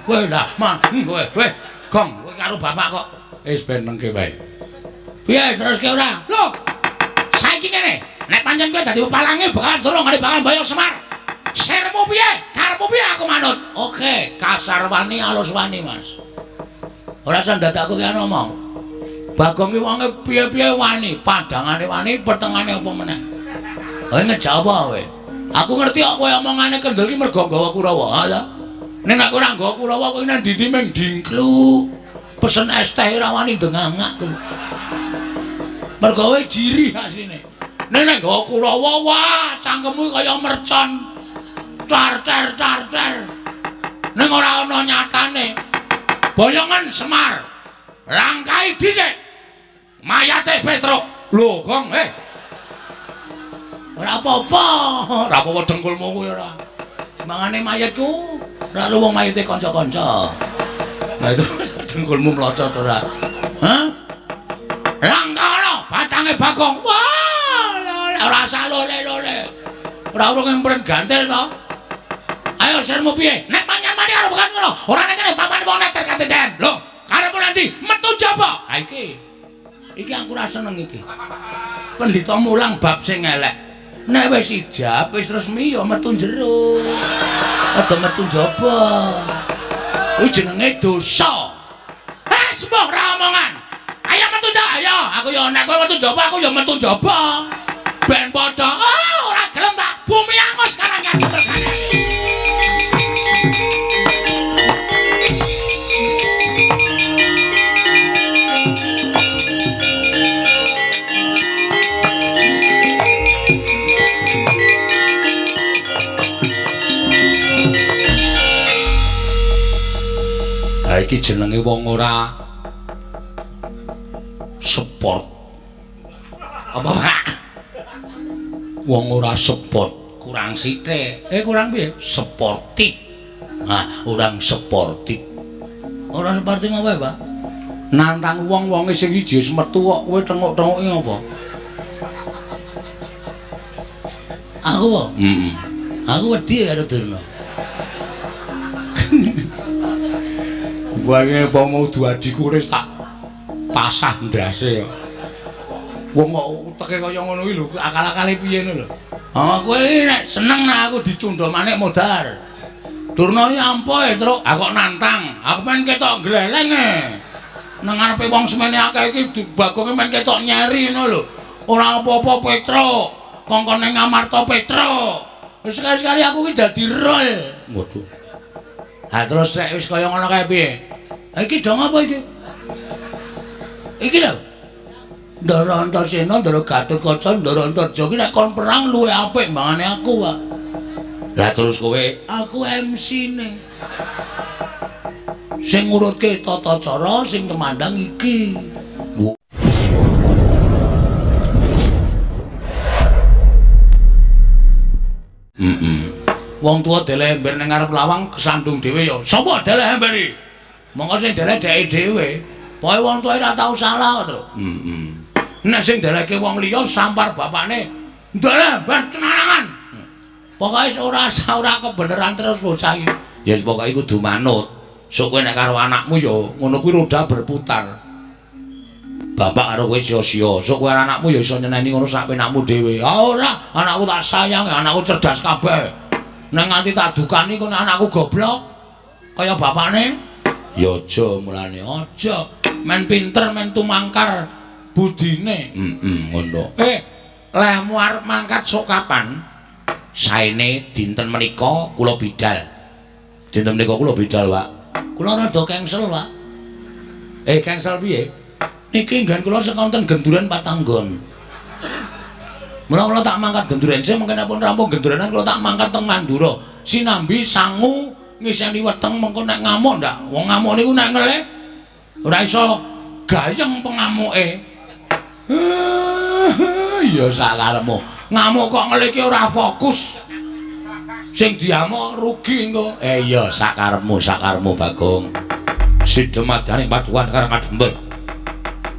Kowe lah, ma, kowe, kowe, gong, kowe karo bapak kok. Wis ben nengke wae. Piye teruske ora? Lho. Saiki kene, nek pancen kowe dadi pepalange bakal durung karo bakal mboyong Semar. Sirmu piye? Karepmu piye aku manut? Oke, kasar wani alus wani, Mas. Ora usah dadak aku ki ngomong. Bagong ki wonge piye-piye wani, padangane wani, petengane apa meneh. Kowe ngejak apa kowe? Aku ngerti kok kowe omongane kendel ki mergo nggawa Kurawa. Ha ta? Nek aku ora nggawa Kurawa kowe nang ndi-ndi mung dingkluk. Pesen es teh ora wani ndengangak kowe. Mergo kowe jiri asline. Nek nek nggawa Kurawa wah cangkemmu kaya mercon. Car car car car. Ning ora ana nyatane. Boyongan Semar. Langkai dhisik. Mayate Petruk. Lho, Gong, eh. Ora apa-apa, ora apa-apa dengkulmu kuwi ora. Mangane mayatku, ora lu wong mayate kanca-kanca. Lah itu dengkulmu mlocot ora. Hah? Langkah batange Bagong. Wah, ora usah lole-lole. Ora urung empren gantil to. Ayo sirmu piye? Nek mangan mani karo bukan ngono. Ora nek kene papane wong neter kateten. Lho, karepmu nanti metu jaba. Ha iki. Iki aku ora seneng iki. Pendhita mulang bab sing elek. Nek wis ijab, wis resmi ya metu jero. Aja metu njaba. Kuwi jenenge dosa. Eh, sembuh ora omongan. Ayo metu njaba, ayo. Aku ya nek kowe metu njaba, aku ya metu njaba. Ben padha. Ah, ora gelem tak bumi angus karangan mergane. Ha iki jenenge wong ora sport. Apa, Pak? Wong ora sport, kurang sithik. Kurang piye? Sportif. Nah, orang sportif. Ora sportif apa, Pak? Nantang wong-wonge sing iji wis metu kok kowe tengok-tengoki apa? Aku kok? Heeh. Aku wedi karo Durna. Wae apa mau duadiku wis tak pasah ndase kok. Wong kok uteke kaya ngono iki lho, akal-akale piye ngono lho. Ah kowe iki nek seneng nek aku dicundha manik modar. Durna iki ampuh e, Truk. Aku kok nantang. Aku men ketok gleleng e. Nang ngarepe wong semene akeh iki Bagonge men ketok nyeri ngono lho. Ora apa-apa Petruk. Kongkon ning Amarta Petruk. Wis sekali-sekali aku iki dadi rol. Waduh. Ha terus nek wis kaya ngono kae piye? Iki dong apa iki? Iki lho. Ndara Antasena, Ndara Gatotkaca, Ndara Antarja iki nek kon perang luwih apik mbangane aku, Pak. Lah terus kowe, aku MC-ne. Sing ngurutke tata cara, sing tumandang iki. Wong tuwa deleh ember ning ngarep lawang kesandung dhewe ya. Sapa deleh ember iki? Monggo sing deleh dheke dhewe. Pokoke wong tuwa ora tau salah, Truk. Heeh. Nek sing delehke wong liya sampar bapakne, ndeleh ember cenangan. Pokoke ora ora kebeneran terus bocah iki. Ya wis pokoke kudu manut. Sok kowe nek karo anakmu ya ngono kuwi roda berputar. Bapak karo kowe sia-sia. Sok kowe karo anakmu ya iso nyeneni ngono sak penakmu dhewe. Ah ora, anakku tak sayang, anakku cerdas kabeh. Nek nganti tak dukani kono anakku goblok kaya bapakne. Ya aja mulane, aja. Men pinter men tumangkar budine. Heeh, ngono. Lehmu arep mangkat sok kapan? Saene dinten menika kula bidal. Dinten menika kula bidal, Pak. Kula rada cancel, Pak. Cancel piye? Niki nggen kula sekonten genduren patang nggon. Mula kula tak mangkat genduren sih, mungkin pun rampung gendurenan kula tak mangkat teng Mandura. Sinambi sangu ngiseni weteng mengko nek ngamuk ndak. Wong ngamuk niku nek ngelih ora iso gayeng pengamuke. Ya sakarepmu. Ngamuk kok ngelih ki ora fokus. Sing diamuk rugi engko. Iya sakarepmu, sakarepmu Bagong. Sidemadane paduan karo Kadempel.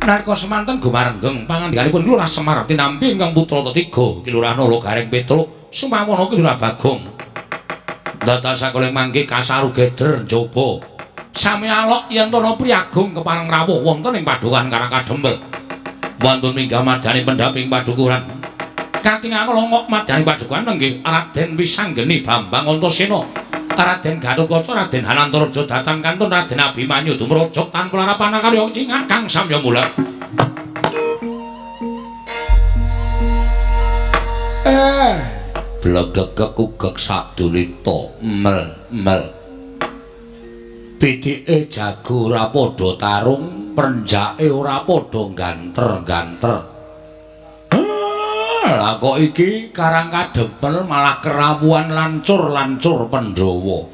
Nalika semanten gumarenggeng pangandikanipun Lurah Semar tinampi ingkang putra ketiga Ki Lurah Nala Gareng Petruk Sumawana Ki Lurah Bagong. Dados sakule mangke kasaru geder njaba. Sami alok yen to ana priyagung kepareng rawuh wonten ing padukuhan Karang Kadempel. Wonten minggah madyaning pendhaping padukuhan. Katingal longok madyaning padukuhan nenggih Raden Wisanggeni Bambang Antasena, Raden Gatotkaca, Raden Hanantarja datan kantun Raden Abimanyu dumrojok tanpa larapan karya cingak kang samya mula. Blegegek ugek sadulita mel mel. Pitike jago ora padha tarung, prenjake ora padha ganter-ganter. Lah kok iki Karang Kadempel malah kerawuhan lancur-lancur Pandhawa.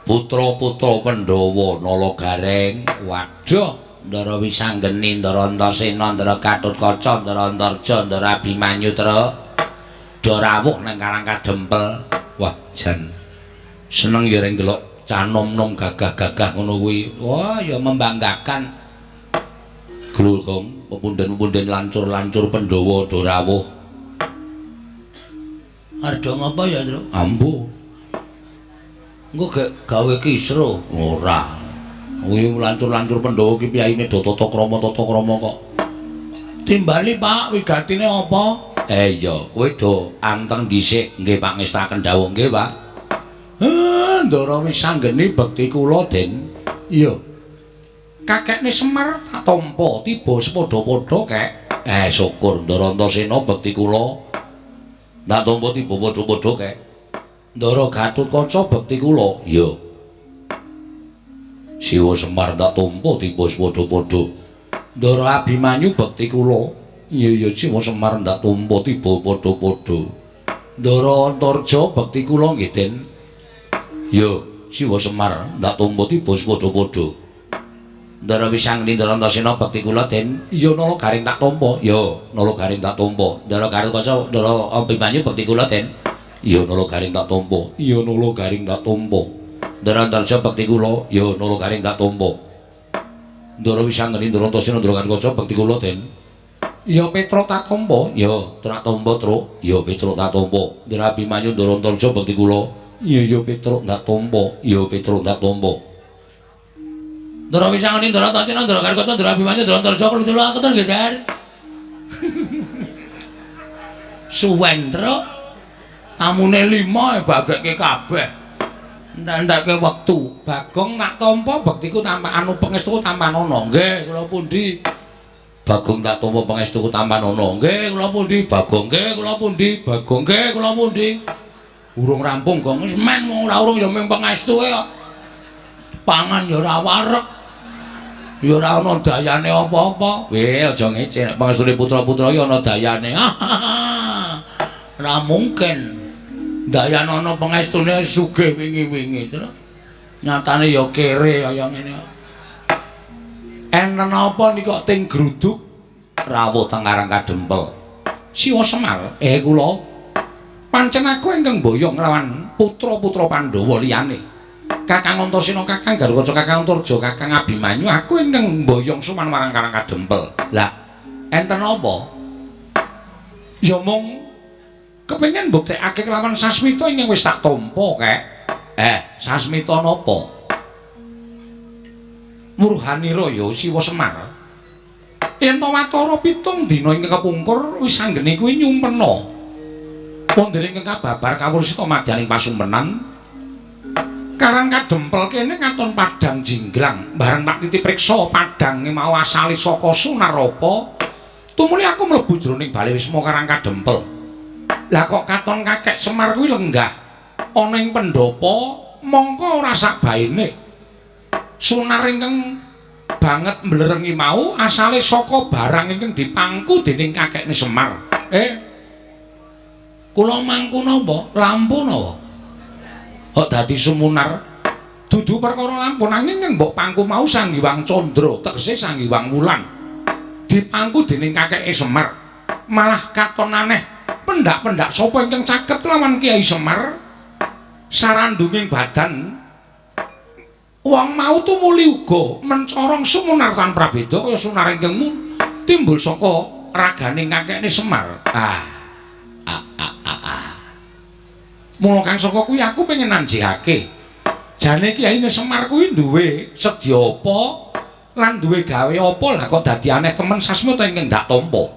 Putra-putra Pandhawa Nala Gareng, waduh, Ndara Wisanggeni, Ndara Antasena, Ndara Gatotkaca, Ndara Antarja, Ndara Abimanyu truk do rawuh nang Karang Kadempel. Wah, jan seneng ya reng delok cah nom-nom gagah-gagah ngono kuwi. Wah, ya membanggakan. Glugong pepunden-pepunden lancur-lancur Pandhawa do rawuh. Arep ngapa ya, Tru? Ambo. Engko gek gawe kisruh. Ora. Kuwi lancur-lancur Pandhawa ki piyayine do tata krama kok. Timbali, Pak, wigatine apa? Iya, kowe do anteng dhisik nggih Pak ngestaken dawuh nggih, Pak. Ndara Wisanggeni bekti kula, Den. Iya. Kakekne Semar tak tampa tiba sepadha-padha kek. Syukur Ndara Antasena bekti kula. Tak tampa tiba padha-padha kek. Ndara Gatotkaca bekti kula. Iya. Siwa Semar tak tampa tiba sepadha-padha. Ndara Abimanyu bekti kula. Iya iya Siwa Semar ndak tampa tiba padha-padha. Ndara Antarja bekti kula nggih, Den. Ya, Siwa Semar ndak tampa tiba padha-padha. Ndara Wisanggeni Ndara Antasena bekti kula, Den. Iya Nala Gareng tak tampa. Ya, Nala Gareng tak tampa. Ndara Gatotkaca, Ndara Abimanyu bekti kula, Den. Iya Nala Gareng tak tampa. Iya Nala Gareng tak tampa. Ndara Antarja bekti kula. Ya Nala Gareng tak tampa. Ndara Wisanggeni Ndara Antasena Ndara Gatotkaca bekti kula, Den. Ya Petruk tak tampa. Ya tak tampa, Truk. Ya Petruk tak tampa. Ndara Abimanyu Ndara Antarja bekti kula. Iya ya Petruk tak tampa. Ya Petruk tak tampa. Ndara Wisanggeni Ndara Antasena Ndara Gatotkaca Ndara Abimanyu Ndara Antarja kula ketur nggih, Der. Suwen, Truk. Tamune 5 bagekke kabeh. Ndak-ndake wektu. Bagong tak tampa bektiku tampa anu pangestuku tampanana. Nggih, kula pundi? Bagong tak tampa pangestuku tampanana. Nggih, kula pundi? Bagong nggih, kula pundi? Bagong nggih, kula pundi? Urung rampung, Gong. Wis men wong ora urung ya mung pangestuke kok. Pangan ya ora wareg. Ya ora ana dayane apa-apa. Weh, aja ngece nek pangestune putra-putra iki ana dayane. Ora mungkin. Dayan ana pangestune sugih wingi-wingi, Tru. Nyatane ya kere kaya ngene kok. Enten apa niki kok ting gruduk rawuh teng Karang Kadempel. Siwa Semar, kula pancen aku ingkang mboyong nglawan putra-putra Pandhawa liyane. Kakang Antasena, Kakang Gatotkaca, Kakang Antarja, Kakang Abimanyu, aku ingkang mboyong sowan marang Karang Kadempel. Lah, enten apa? Ya mung kepengin mbuktekake kelawan sasmita ingkang wis tak tampa, Kek. Sasmita napa? Murhanira ya Siwa Semar. Yen to watara 7 dina ingkang kepungkur Wisanggeni kuwi nyumpena. Wonten ingkang kababar kawursita madyaning pasumpenan. Karang Kadempel kene katon padhang jinggrang. Bareng tak titip priksa padhange mau asale saka Sunarapa. Tumuli aku mlebu jroning bale wisma Karang Kadempel. Lah kok katon kakek Semar kuwi lenggah ana ing pendhapa mongko ora sakbaene. Sunar ingkang banget mblerengi mau asale saka barang ingkang dipangku dening kakekne Semar. Kula mangku napa? Lampu napa? Kok dadi sumunar? Dudu perkara lampu nanging ingkang mbok pangku mau Sang Hyang Candra, tegese Sang Hyang Wulan. Dipangku dening kakeke Semar. Malah katon aneh, pendak-pendak sapa ingkang caket lawan Kyai Semar? Sarandunging badan wong mau tumuli uga mencorong sumunar tan prabeda kaya sunar ingkang timbul saka ragane kakekne Semar. Mula kang saka kuwi aku pengen nanjihake. Jane Kiyaine Semar kuwi duwe sedya apa lan duwe gawe apa lah kok dadi aneh temen sasmita ingkang ndak tampa.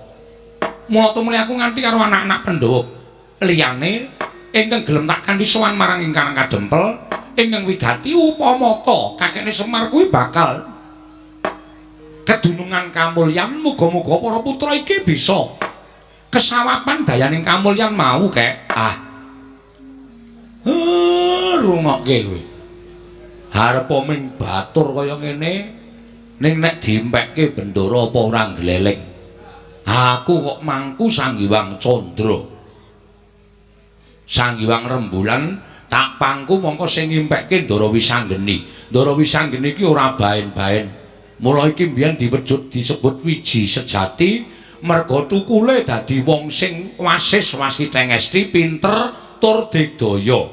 Mula tumuli aku nganti karo anak-anak Pandhawa liyane ingkang gelem tak kanthi sowan marang ingkang kadempel ingkang wigati upamata kakekne Semar kuwi bakal kedunungan kamulyan. Muga-muga para putra iki bisa kesawapan dayaning kamulyan mau kek. Ah. Rungokke kowe. Arepa ming batur kaya ngene ning nek diimpekke bendara apa ora gleleng. Aku kok mangku Sang Hyang Candra. Sang Hyang Rembulan tak pangku mongko sing ngimpekke Ndara Wisanggeni. Ndara Wisanggeni iki ora baen-baen. Mula iki mbiyen diwejud disebut wiji sejati merga tukule dadi wong sing wasis wasitengesti pinter tur digdaya.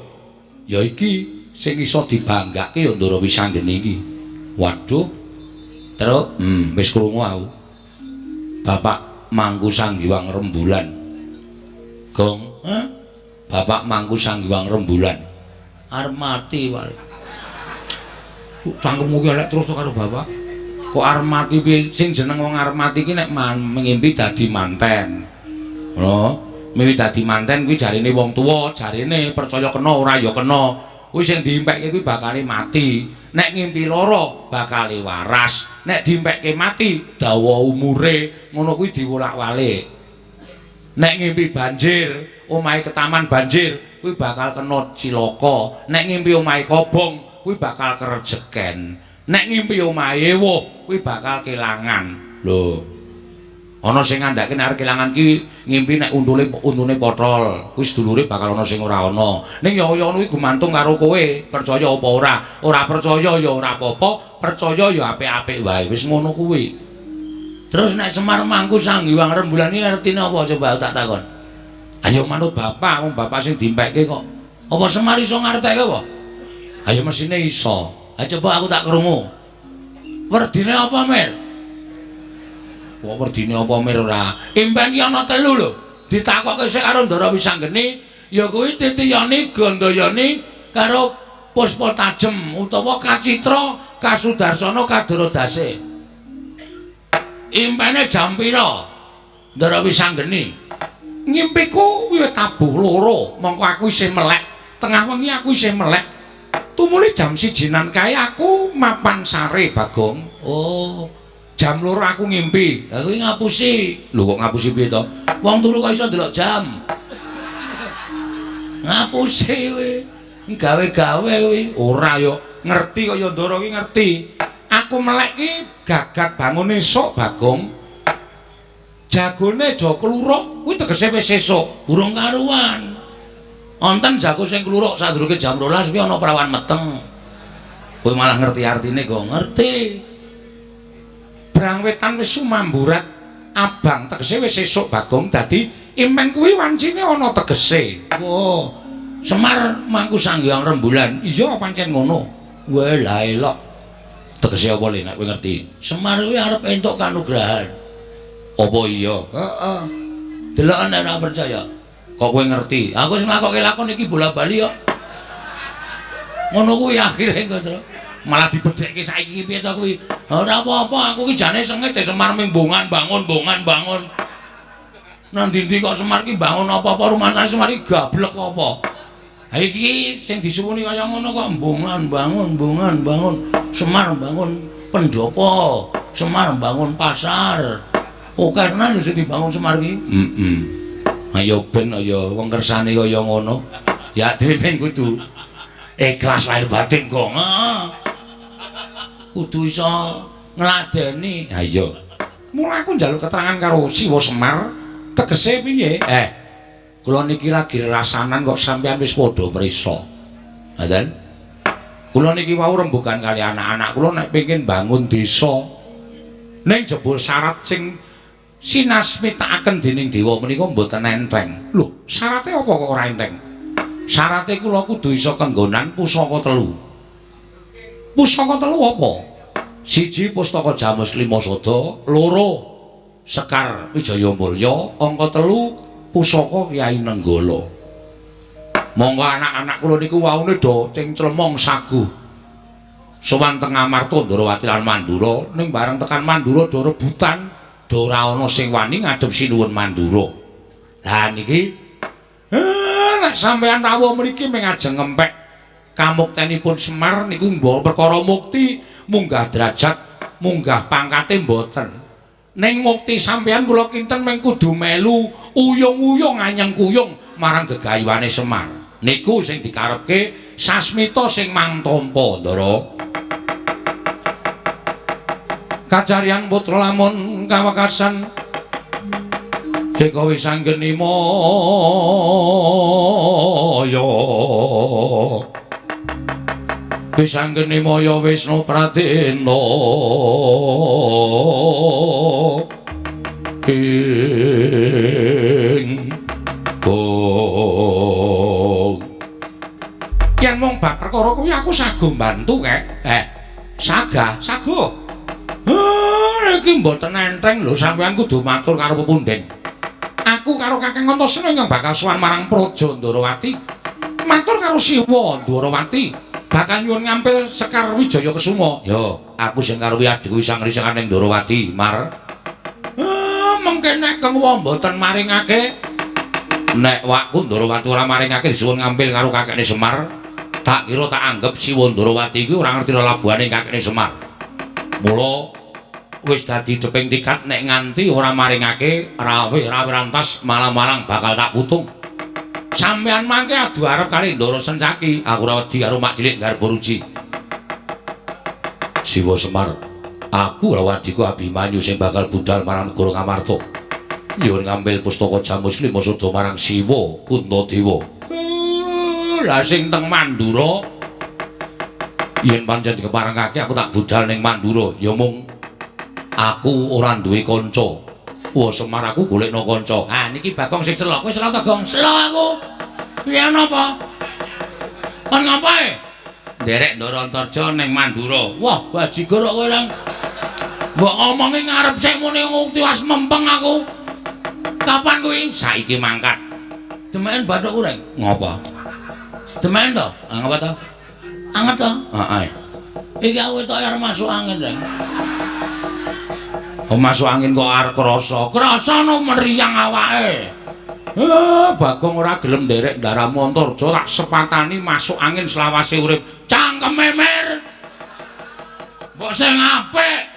Ya iki sing iso dibanggake ya Ndara Wisanggeni iki. Waduh. Truk, wis krungu aku. Bapak mangku Sang Hyang Rembulan. Gong, heh? Bapak mangku Sang Hyang Rembulan. Arep mati wae. Cangkemmu ki elek terus to karo bapak. Kok arep mati piye? Sing jeneng wong arep mati ki nek ngimpi dadi manten. Ngono. Mimpi dadi manten kuwi jarine wong tuwa, jarine percaya kena ora ya kena. Kuwi sing diimpekke kuwi bakale mati. Nek ngimpi lara bakale waras. Nek diimpekke mati dawa umure, ngono kuwi diwolak-walik. Nek ngimpi banjir, omahe ketaman banjir, kuwi bakal kena cilaka. Nek ngimpi omahe kobong, kuwi bakal kerejeken. Nek ngimpi omahe ewuh, kuwi bakal kelangan. Lho. Ana sing ngandhake nek arep kelangan ki ngimpi nek untune potol, kuwi sedulure bakal ana sing ora ana. Ning ya kaya ngono kuwi gumantung karo kowe, percaya apa ora. Ora percaya ya ora apa-apa, percaya ya apik-apik wae. Wis ngono kuwi. Terus nek Semar mangku Sang Hyang Rembulan iki artine apa coba tak takon. Ayo manut bapak, wong bapak sing dimpekke kok. Apa Semar iso ngartekke apa? Ayo mesine iso. Ayo coba aku tak krungu. Werdine apa, Mir? Kok werdine apa Mir ora? Impen ki ana telu lho. Ditakokke sik karo Ndara Wisanggeni, ya kuwi Titiyani, Gandayani karo Puspa Tajem utawa Kacitra, Kasudarsana, Kadaradase. Impene jam pira? Ndara Wisanggeni. Ngimpiku wiwit tabuh loro, mongko aku isih melek. Tengah wengi aku isih melek. Tumuli jam 1-nan kae aku mapan sare, Bagong. Oh. Jam 2 aku ngimpi. Lah kuwi ngapusi. Lho kok ngapusi piye to? Wong turu kok iso ndelok jam. Ngapusi kuwi. Gawe-gawe kuwi. Ora ya, ngerti kaya Ndara ki ngerti. Aku melek ki gagat bangun esuk, Bagong. Jagone aja kluruk, kuwi tegese wis esuk, urung karuan. Wonten jago sing kluruk sadurunge jam 12 kuwi ana prawan meteng. Kowe malah ngerti artine kok ngerti. Brang wetan wis sumamburat abang tegese wis esuk Bagong, dadi impen kuwi wancine ana tegese. Oh, Semar mangku Sang Hyang Rembulan. Iya pancen ngono. Weh lah elok. Tegese apa le nek kowe ngerti? Semar kuwi arep entuk kanugrahan. Apa iya? Heeh. Deloken nek ora percaya. Kok kowe ngerti? Aku wis nglakokke lakon iki bola-bali kok. Ngono kuwi akhire engko, Tru. Malah dibedhekke saiki piye to kuwi? Ora apa-apa, aku ki jane sengit Semar mimbungan bangun, bongan bangun. Nang ndi-ndi kok Semar ki bangun apa-apa rumangsa Semar ki gablek apa. Ha iki sing disuwuni kaya ngono kok mbungan bangun, mbungan bangun. Semar bangun pendopo, Semar bangun pasar. Oke tenan sing dibangun Semar ki. Heeh. Ayo ben ya wong kersane kaya ngono. Ya dhewe ben kudu ikhlas lahir batin kok. Kudu iso ngladeni. Ha iya. Mula aku njaluk keterangan karo Siwa Semar, tegese piye? Kula niki lagi rasanan kok sampean wis padha mrisa. Ngoten. Kula niki wau rembugan kali anak-anak kula nek pengin bangun desa. Ning jebul syarat sing sinasmitakaken dening dewa menika mboten enteng. Lho, syarate apa kok ora enteng? Syarate kula kudu iso kenggonan pusaka telu. Pusaka telu apa? Siji pustaka Jamus Lima Sada, loro Sekar Wijaya Mulya, angka telu pusaka Kyai Nenggala. Monggo anak-anak kula niku waune do cengclemong saguh. Sowan teng Amarta Ndrawati lan Mandura, ning bareng tekan Mandura do rebutan, do ora ana sing wani ngadhep Sinuwun Mandura. Lah niki nek sampeyan rawuh mriki mung ajeng ngempek kamuktenipun Semar niku mbok perkara mukti munggah derajat, munggah pangkate mboten. Ning mukti sampeyan kula kinten mung kudu melu uyung-uyung anyeng kuyung marang gegayuhane Semar. Niku sing dikarepke Sasmita sing mangtampa, Ndara. Kacaryan putra lamun kawekasan eka wis anggeni maya. Wis anggeni maya Wisnu Pradena. Ing gong. Yen mung bab perkara kuwi aku sago mbantu kek. Saga, sago. Iki mboten enteng lho, sampeyan kudu matur karo pepunden. Aku karo Kakang Antasena ingkang bakal sowan marang Praja Ndrawati. Matur karo Siwa Ndrawati, bakal nyuwun ngampil Sekar Wijaya Kesuma. Yo, aku sing karo adhiku Sang Risangan ning Ndrawati, Mar. Mengke nek Kang Wa mboten maringake, nek wakku Ndrawati ora maringake disuwun ngampil karo kakekne Semar, tak kira tak anggep Siwa Ndrawati kuwi ora ngerti lelabuhane kakekne Semar. Mula wis dadi deping tikat nek nganti ora maringake rawe-rawe rantas malang-malang bakal tak putung. Sampeyan mangke adu arep kali Ndara Sencaki, aku ora wedi karo mak cilik Garba Ruji. Siwa Semar, aku karo adhiku Abimanyu sing bakal budal marang negara Ngamarta. Nyuwun ngambil pustaka Jamus Lima Sada marang Siwa Puntadewa. Lah sing teng Mandura yen pancen dikeparengake aku tak budal ning Mandura, ya mung aku ora duwe kanca. Wah Semar aku golekno kanca. Ah niki Bagong sing selo. Kowe selo ta, Gong? Selo aku. Piye napa? Kon ngapae? Nderek Ndara Antarja ning Mandura. Wah, bajigur kok kowe lang. Mbok omongi ngarep sik muni tiwas mempeng aku. Kapan kuwi? Saiki mangkat. Demeken bathukku, Reng. Ngopo? Demeken to? Ah ngapa to? Anget to? Heeh. Iki aku ketoke arep masuk angin, Reng. Oh, masuk angin kok arep krasa. Krasa no meriang awake. Bagong ora gelem nderek ndaramu Antarja tak sepatani masuk angin selawase urip. Cangkeme Mir. Mbok sing apik.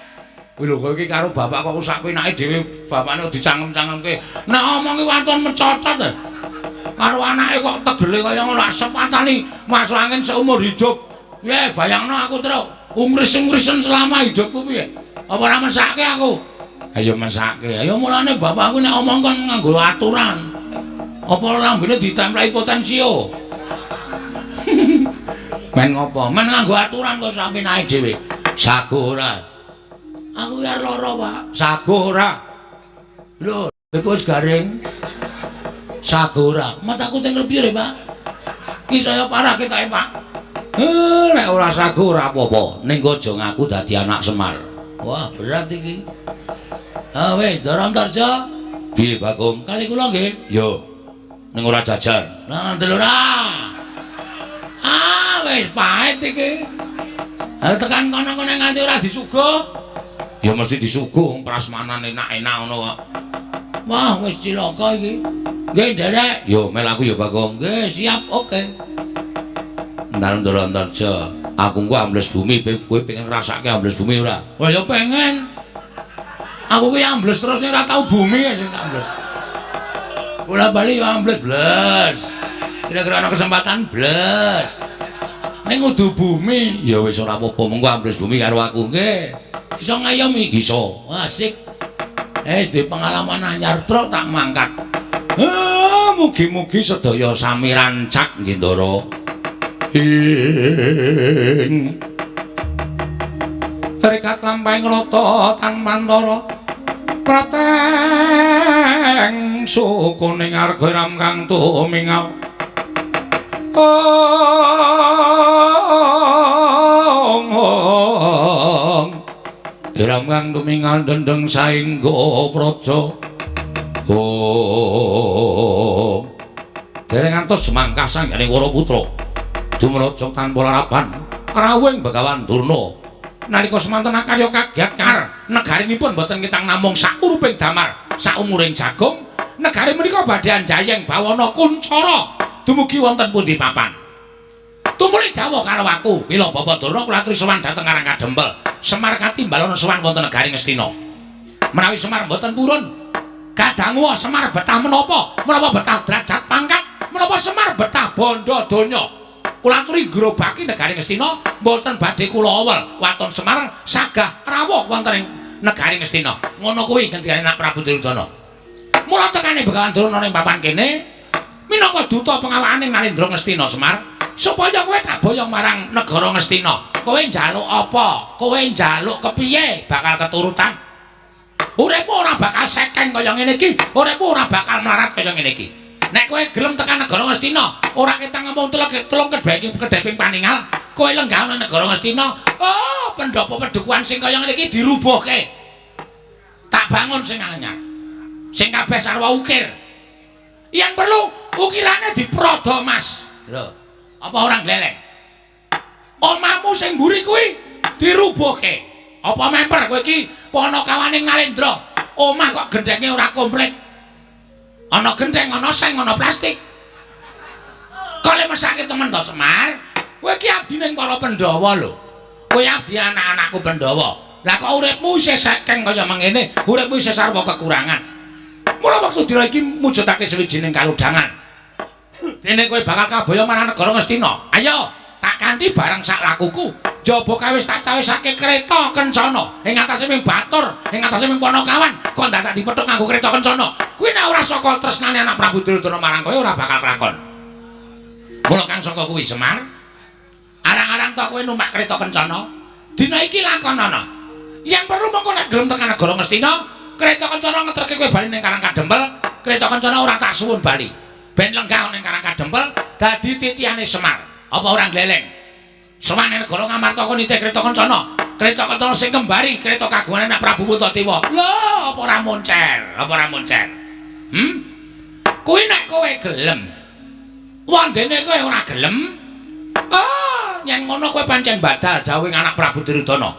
Kuwi lho kowe iki karo bapak kok sak penake dhewe bapakne dicangkem-cangkemke. Nek omongi waton mecotot. Karo anake kok tegele kaya ngono tak sepatani masuk angin seumur hidup. Piye bayangno aku truk ungris-ungrisen selama hidupku piye? Apa ora mesake aku? Ayo mesake. Ayo mulane bapakku nek omong kon nganggo aturan. Apa lambene ditempleki potensio? Men ngopo? Men nganggo aturan kok sampe naik dhewe. Sago ora. Aku arep lara, Pak. Sago ora. Lho, iku wis garing. Sago ora. Mataku teng lebih, Pak. Ki saya parah ketoke, Pak. Nek ora sago ora apa-apa. Ning aja ngaku dadi anak Semar. Wah, berat iki. Ah wis, Ndara Antarja. Piye, Bagong? Kali kula nggih. Yo. Ning ora jajan. Lah ngandel ora. Ah, wis pahit iki. Ha tekan kono-kono nganti ora disuguh. Ya mesti disuguh prasmanan enak-enak ngono kok. Wah, wis cilaka iki. Nggih, nderek. Yo mel aku ya, Bagong. Nggih, siap, oke. Ndara Antarja, aku engko ambles bumi, kowe pengen ngrasake ambles bumi ora? Wah, ya pengen. Aku ki ambles terus ora tau bumi sing tak ambles. Bola bali ya ambles bles. Kira-kira ana kesempatan bles. Ning kudu bumi, ya wis ora apa-apa, mengko ambles bumi karo aku nggih. Iso ngayomi? Iso. Asik. Wis duwe pengalaman anyar truk tak mangkat. Mugi-mugi sedaya sami rancak nggih, Ndara. Ing rekat lampahing rata tan pantara prateng sukuning arga ram kang tumingal. Ong ram kang tumingal dendeng saengga praja. Om Dereng ngantos jemangkah sangganing Waraputra. Dumraja tanpa larapan rawuhing Begawan Durna. Nalika semanten akarya kagiat kar negarinipun boten ketang namung sakuruping damar, saumuring jagung. Negari menika badhe anjayeng bawana kuncara dumugi wonten pundi papan. Tumuli jawah karo aku, mila Bapak Durna kula aturi sowan dhateng Karang Kadempel. Semar katimbalana sowan wonten negari Ngastina. Menawi Semar mboten purun, kadangu Semar betah menapa? Menapa betah derajat pangkat? Menapa Semar betah bondo donya? Kula aturi ngrobaki negari Ngastina mboten badhe kula awel waton Semar sagah rawuh wonten ing negari Ngastina. Ngono kuwi ngendikane Nak Prabu Duryudana. Mula tekane Begawan Durna ning papan kene minangka duta pengawakane Narendra Ngastina Semar supaya kowe tak boyong marang negara Ngastina. Kowe njaluk apa? Kowe njaluk kepiye bakal keturutan. Uripmu ora bakal sekeng kaya ngene iki, uripmu ora bakal melarat kaya ngene iki. Nek kowe gelem tekan negara Ngastina, ora ketang ngomong telung kedheping paningal, kowe lenggah nang negara Ngastina, oh pendopo pedukuhan sing kaya ngene iki dirubuhke. Tak bangun sing anyar. Sing kabeh sarwa ukir. Yen perlu ukirane diprodo Mas. Lho, apa ora gleleng? Omamu sing mburi kuwi dirubuhke. Apa memper kowe iki panakawane Ngalendra? Omah kok gendhenge ora komplit. Ana gendheng, ana seng, ana plastik. Kok le mesake temen to Semar? Kowe iki abdi ning para Pandhawa lho. Kowe abdi anak-anakku Pandhawa. Lah kok uripmu isih sekeng kaya mengene, uripmu isih sarwa kekurangan. Mula wektu dina iki mujudake sawijining kalodhangan. Dene kowe bakal kaboyo marang negara Ngastina. Ayo, tak kanthi bareng sak lakuku. Jaba kawis tak cawisake kereta kencana ing atase ming batur, ing atase ming panakawan, kok dadak dipethuk nganggo kereta kencana. Kuwi nek ora saka tresnane anak Prabu Duryudana marang kowe ora bakal kelakon. Mula kang saka kuwi Semar, arang-arang to kowe numpak kereta kencana. Dina iki lakonana. Yen perlu mongko nek gelem tekan negara Ngastina, kereta kencana ngeterke kowe bali ning Karang Kadempel, kereta kencana ora tak suwun bali. Ben lenggah ning Karang Kadempel dadi titihane Semar. Apa ora gleleng? Sowan negara Ngamarta kon nitih kereta kencana. Kereta kencana sing kembari kereta kagungane Nak Prabu Puntadewa. Lho, apa ora moncer? Apa ora moncer? Kuwi nek kowe gelem. Wandene kowe ora gelem. Ah, yen ngono kowe pancen badal dawuhing anak Prabu Duryudana.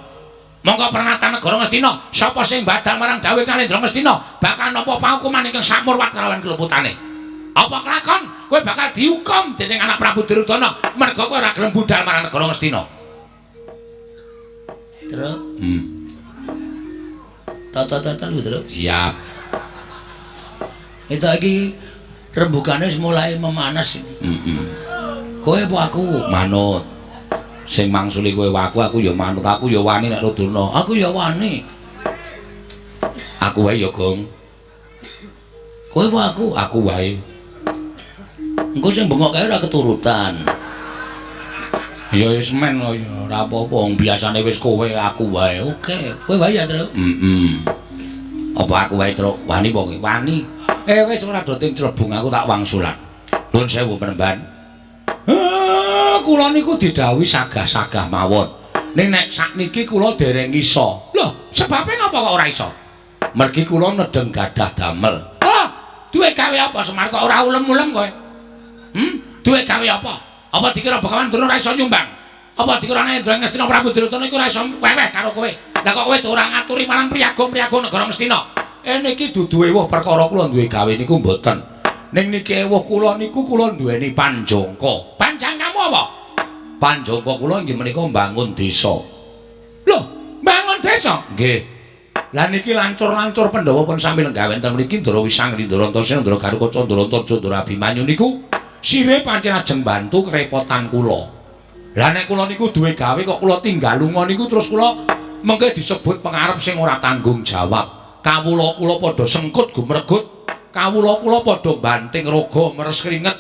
Monggo pernatan negara Ngastina, sapa sing badal marang dawuh Nalendra Ngastina bakal nampa paukuman ingkang samurwat kalawan keluputane. Apa kelakon? Kowe bakal dihukum dening anak Prabu Duryudana merga kowe ora gelem budal marang negara Ngastina. Truk. Tata-tata lho, Truk. Siap. Itu iki rembugane wis mulai memanas. Heeh. Kowe apa aku? Manut. Sing mangsuli kowe aku ya manut. Aku ya wani nek Durna. Aku ya wani. Aku wae ya, Gong. Kowe apa aku? Aku wae. Engko sing bengok kae ora keturutan. Ya wis men ya ora apa-apa wong biasane wis kowe aku wae. Oke, kowe wae ya, Truk. Heeh. Apa aku wae, Truk? Wani apa kowe? Wani. Wis ora do ting clebung aku tak wangsulan. Nuwun sewu penemban. Kula niku didhawuhi sagah-sagah mawon. Ning nek sakniki kula dereng iso. Lho, sebabe ngapa kok ora iso? Mergi kula nedeng gadah damel. Oh, duwe gawe apa Semar kok ora ulem-ulem kowe? Duwe gawe apa? Apa dikira Begawan Durna ora iso nyumbang? Apa dikira Narendra Ngastina Prabu Duryudana iku ora iso weweh karo kowe? Lah kok kowe ora ngaturi marang priyaga-priyaga negara Ngastina? Niki dudu ewuh perkara kula duwe gawe niku mboten. Ning niki ewuh kula niku kula duweni panjangka. Panjangkamu apa? Panjangka kula inggih menika mbangun desa. Lho, mbangun desa? Nggih. Lah niki lancur-lancur Pandhawa pun sami lenggah wonten mriki Ndara Wisang, Ndara Antasena, Ndara Garukaca, Ndara Antarja, Ndara Abimanyu niku sire pancen ajeng bantu kerepotan kula. Lah nek kula niku duwe gawe kok kula tinggal lunga niku terus kula mengke disebut pengarep sing ora tanggung jawab. Kawula kula padha sengkut gumregut, kawula kula padha banting raga meres kringet.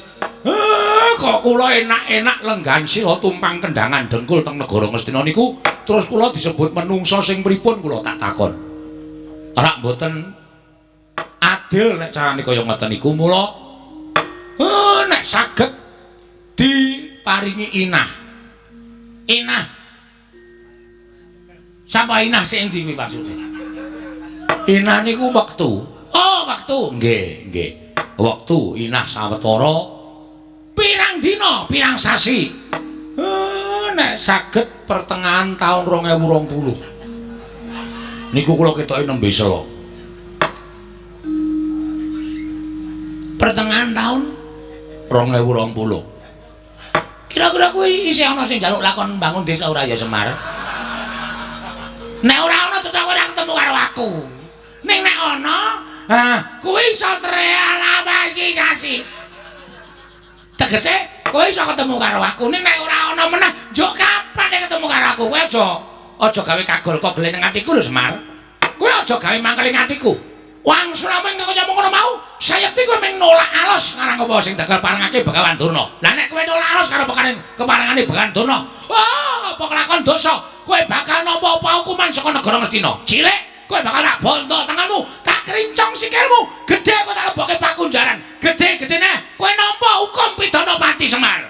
Kok kula enak-enak lenggan sila tumpang kendangan dengkul teng negara Ngastina niku terus kula disebut menungsa sing pripun kula tak takon. Ora mboten adil nek carane kaya ngoten niku mula nek saged diparingi inah. Inah. Sapa inah sing endi kuwi maksude? Inah niku wektu. Oh, wektu. Nggih, nggih. Wektu inah sawetara Pirang dina, pirang sasi? Nek saged pertengahan tahun 2020. Niku kula ketoke nembe sela. Pertengahan tahun 2020. Kira-kira kuwi isih ana sing njaluk lakon mbangun desa ora ya Semar? Nek ora ana cetha ora ketemu karo aku. Ning nek ana, ha kuwi iso terrealisasi. Tegese kowe iso ketemu karo aku, ning nek ora ana meneh, njuk kapan nek ketemu karo aku? Kowe aja gawe kagol kogel ning atiku lho Semar. Kowe aja gawe mangkel ing atiku. Wangsulamu ing kaya ngono mau, sayekti kowe mung nolak alos marang apa sing bakal parengake Begawan Durna. Lah nek kowe nolak alos karo keparengane Begawan Durna, wah, apa kelakon dosa? Kowe bakal nampa apa hukuman saka negara Ngastina. Cilik, kowe bakal tak bondo tanganmu, tak krincong sikilmu, gedhe kowe tak lebokke pakunjaran. Gedhe-gedhene kowe nampa hukum pidana pati Semar.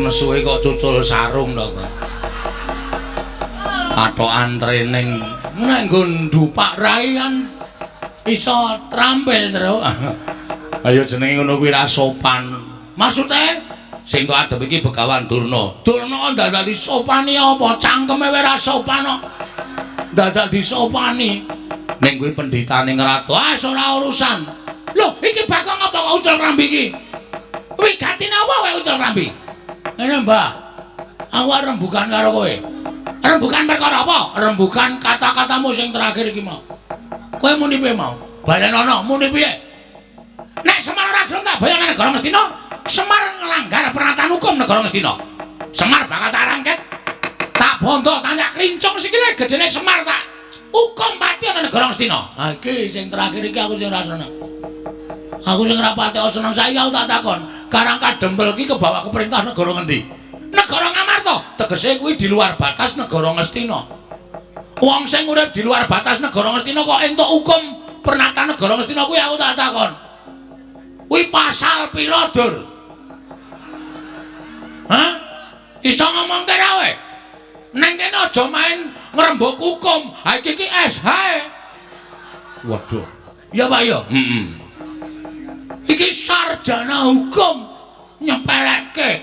Nesuwe kok cucul sarung to kok. Patokan training nek nggo ndupak rai kan iso trampil, Truk. Ayo jenenge ngono kuwi ra sopan. Maksude sing tok adep iki Begawan Durna. Durna dadak disopani apa? Cangkeme wae ra sopan kok. Dadak disopani. Ning kuwi pendhitane ngratu. Ah, ora urusan. Lho, iki Bagong apa kok ucul klambi iki? Wigatine apa wae ucul klambi? Ngene, Mbah. Aku arep rembugan karo kowe. Rembugan perkara apa? Rembugan kata-katamu sing terakhir iki mau. Kowe muni piye mau? Balenono, muni piye? Nek Semar ora gelem tak bayar nang negara Ngastina, Semar nglanggar pernatan hukum negara Ngastina. Semar bakal tak rangket, tak bondo, tak krincong sikile gedene Semar tak hukum pati ana negara Ngastina. Ha iki sing terakhir iki aku sing ora seneng. Aku sing ora patek seneng saiki aku tak takon, Karang Kadempel iki kebawa ke perintah negara ngendi? Negara Ngamarta, tegese kuwi di luar batas negara Ngastina. Wong sing urip di luar batas negara Ngastina kok entuk hukum pernatan negara Ngastina kuwi aku tak takon. Kuwi pasal pira, Dur? Hah? Iso ngomongke ra kowe? Neng kene aja main ngrembug hukum. Ha iki iki SH. Waduh. Ya Pak ya? Heeh. Iki sarjana hukum nyepelekke.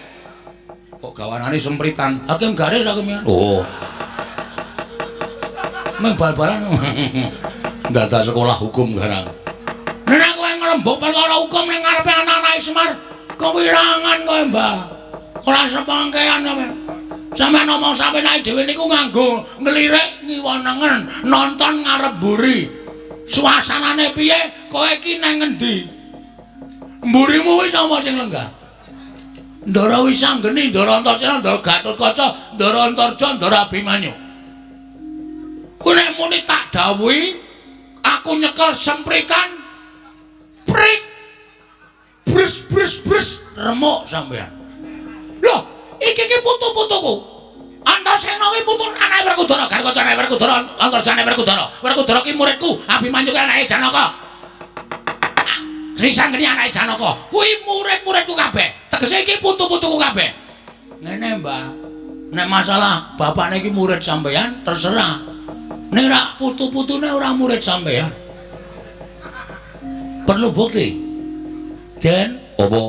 Kok gawanane sempritan? Hakim garis hakim. Oh. Meng bal-balan. Dadak sekolah hukum garang. Nek kowe ngrembug perkara hukum ning ngarepe anak-anake Semar, kewirangan kowe, Mbah. Ora sepengkean kowe. Sampeyan ngomong sampeyan dhewe niku nganggo nglirik ngiwa nengen, nonton ngarep mburi. Suasanane piye? Kowe iki nang ngendi? Mburimu wis sapa sing lenggah? Ndara Wisanggeni, Ndara Antasena, Ndara Gatotkaca, Ndara Antarja, Ndara Abimanyu. Ku nek muni tak dawuhi, aku nyekel sempritan prik. Brus brus brus remuk sampean. Loh, iki iki putu-putuku. Antasena kuwi putu anake Werkudara, Gatotkaca anake Werkudara, Antarja anake Werkudara. Werkudara ki muridku, Abimanyu ki anake Janaka. Wisanggeni anake Janaka. Kuwi murid-muridku kabeh. Tegese iki putu-putuku kabeh. Ngene, Mbah. Nek masalah bapakne iki murid sampeyan terserah. Nek ora putu-putune ora murid sampeyan. Perlu bukti. Den, apa?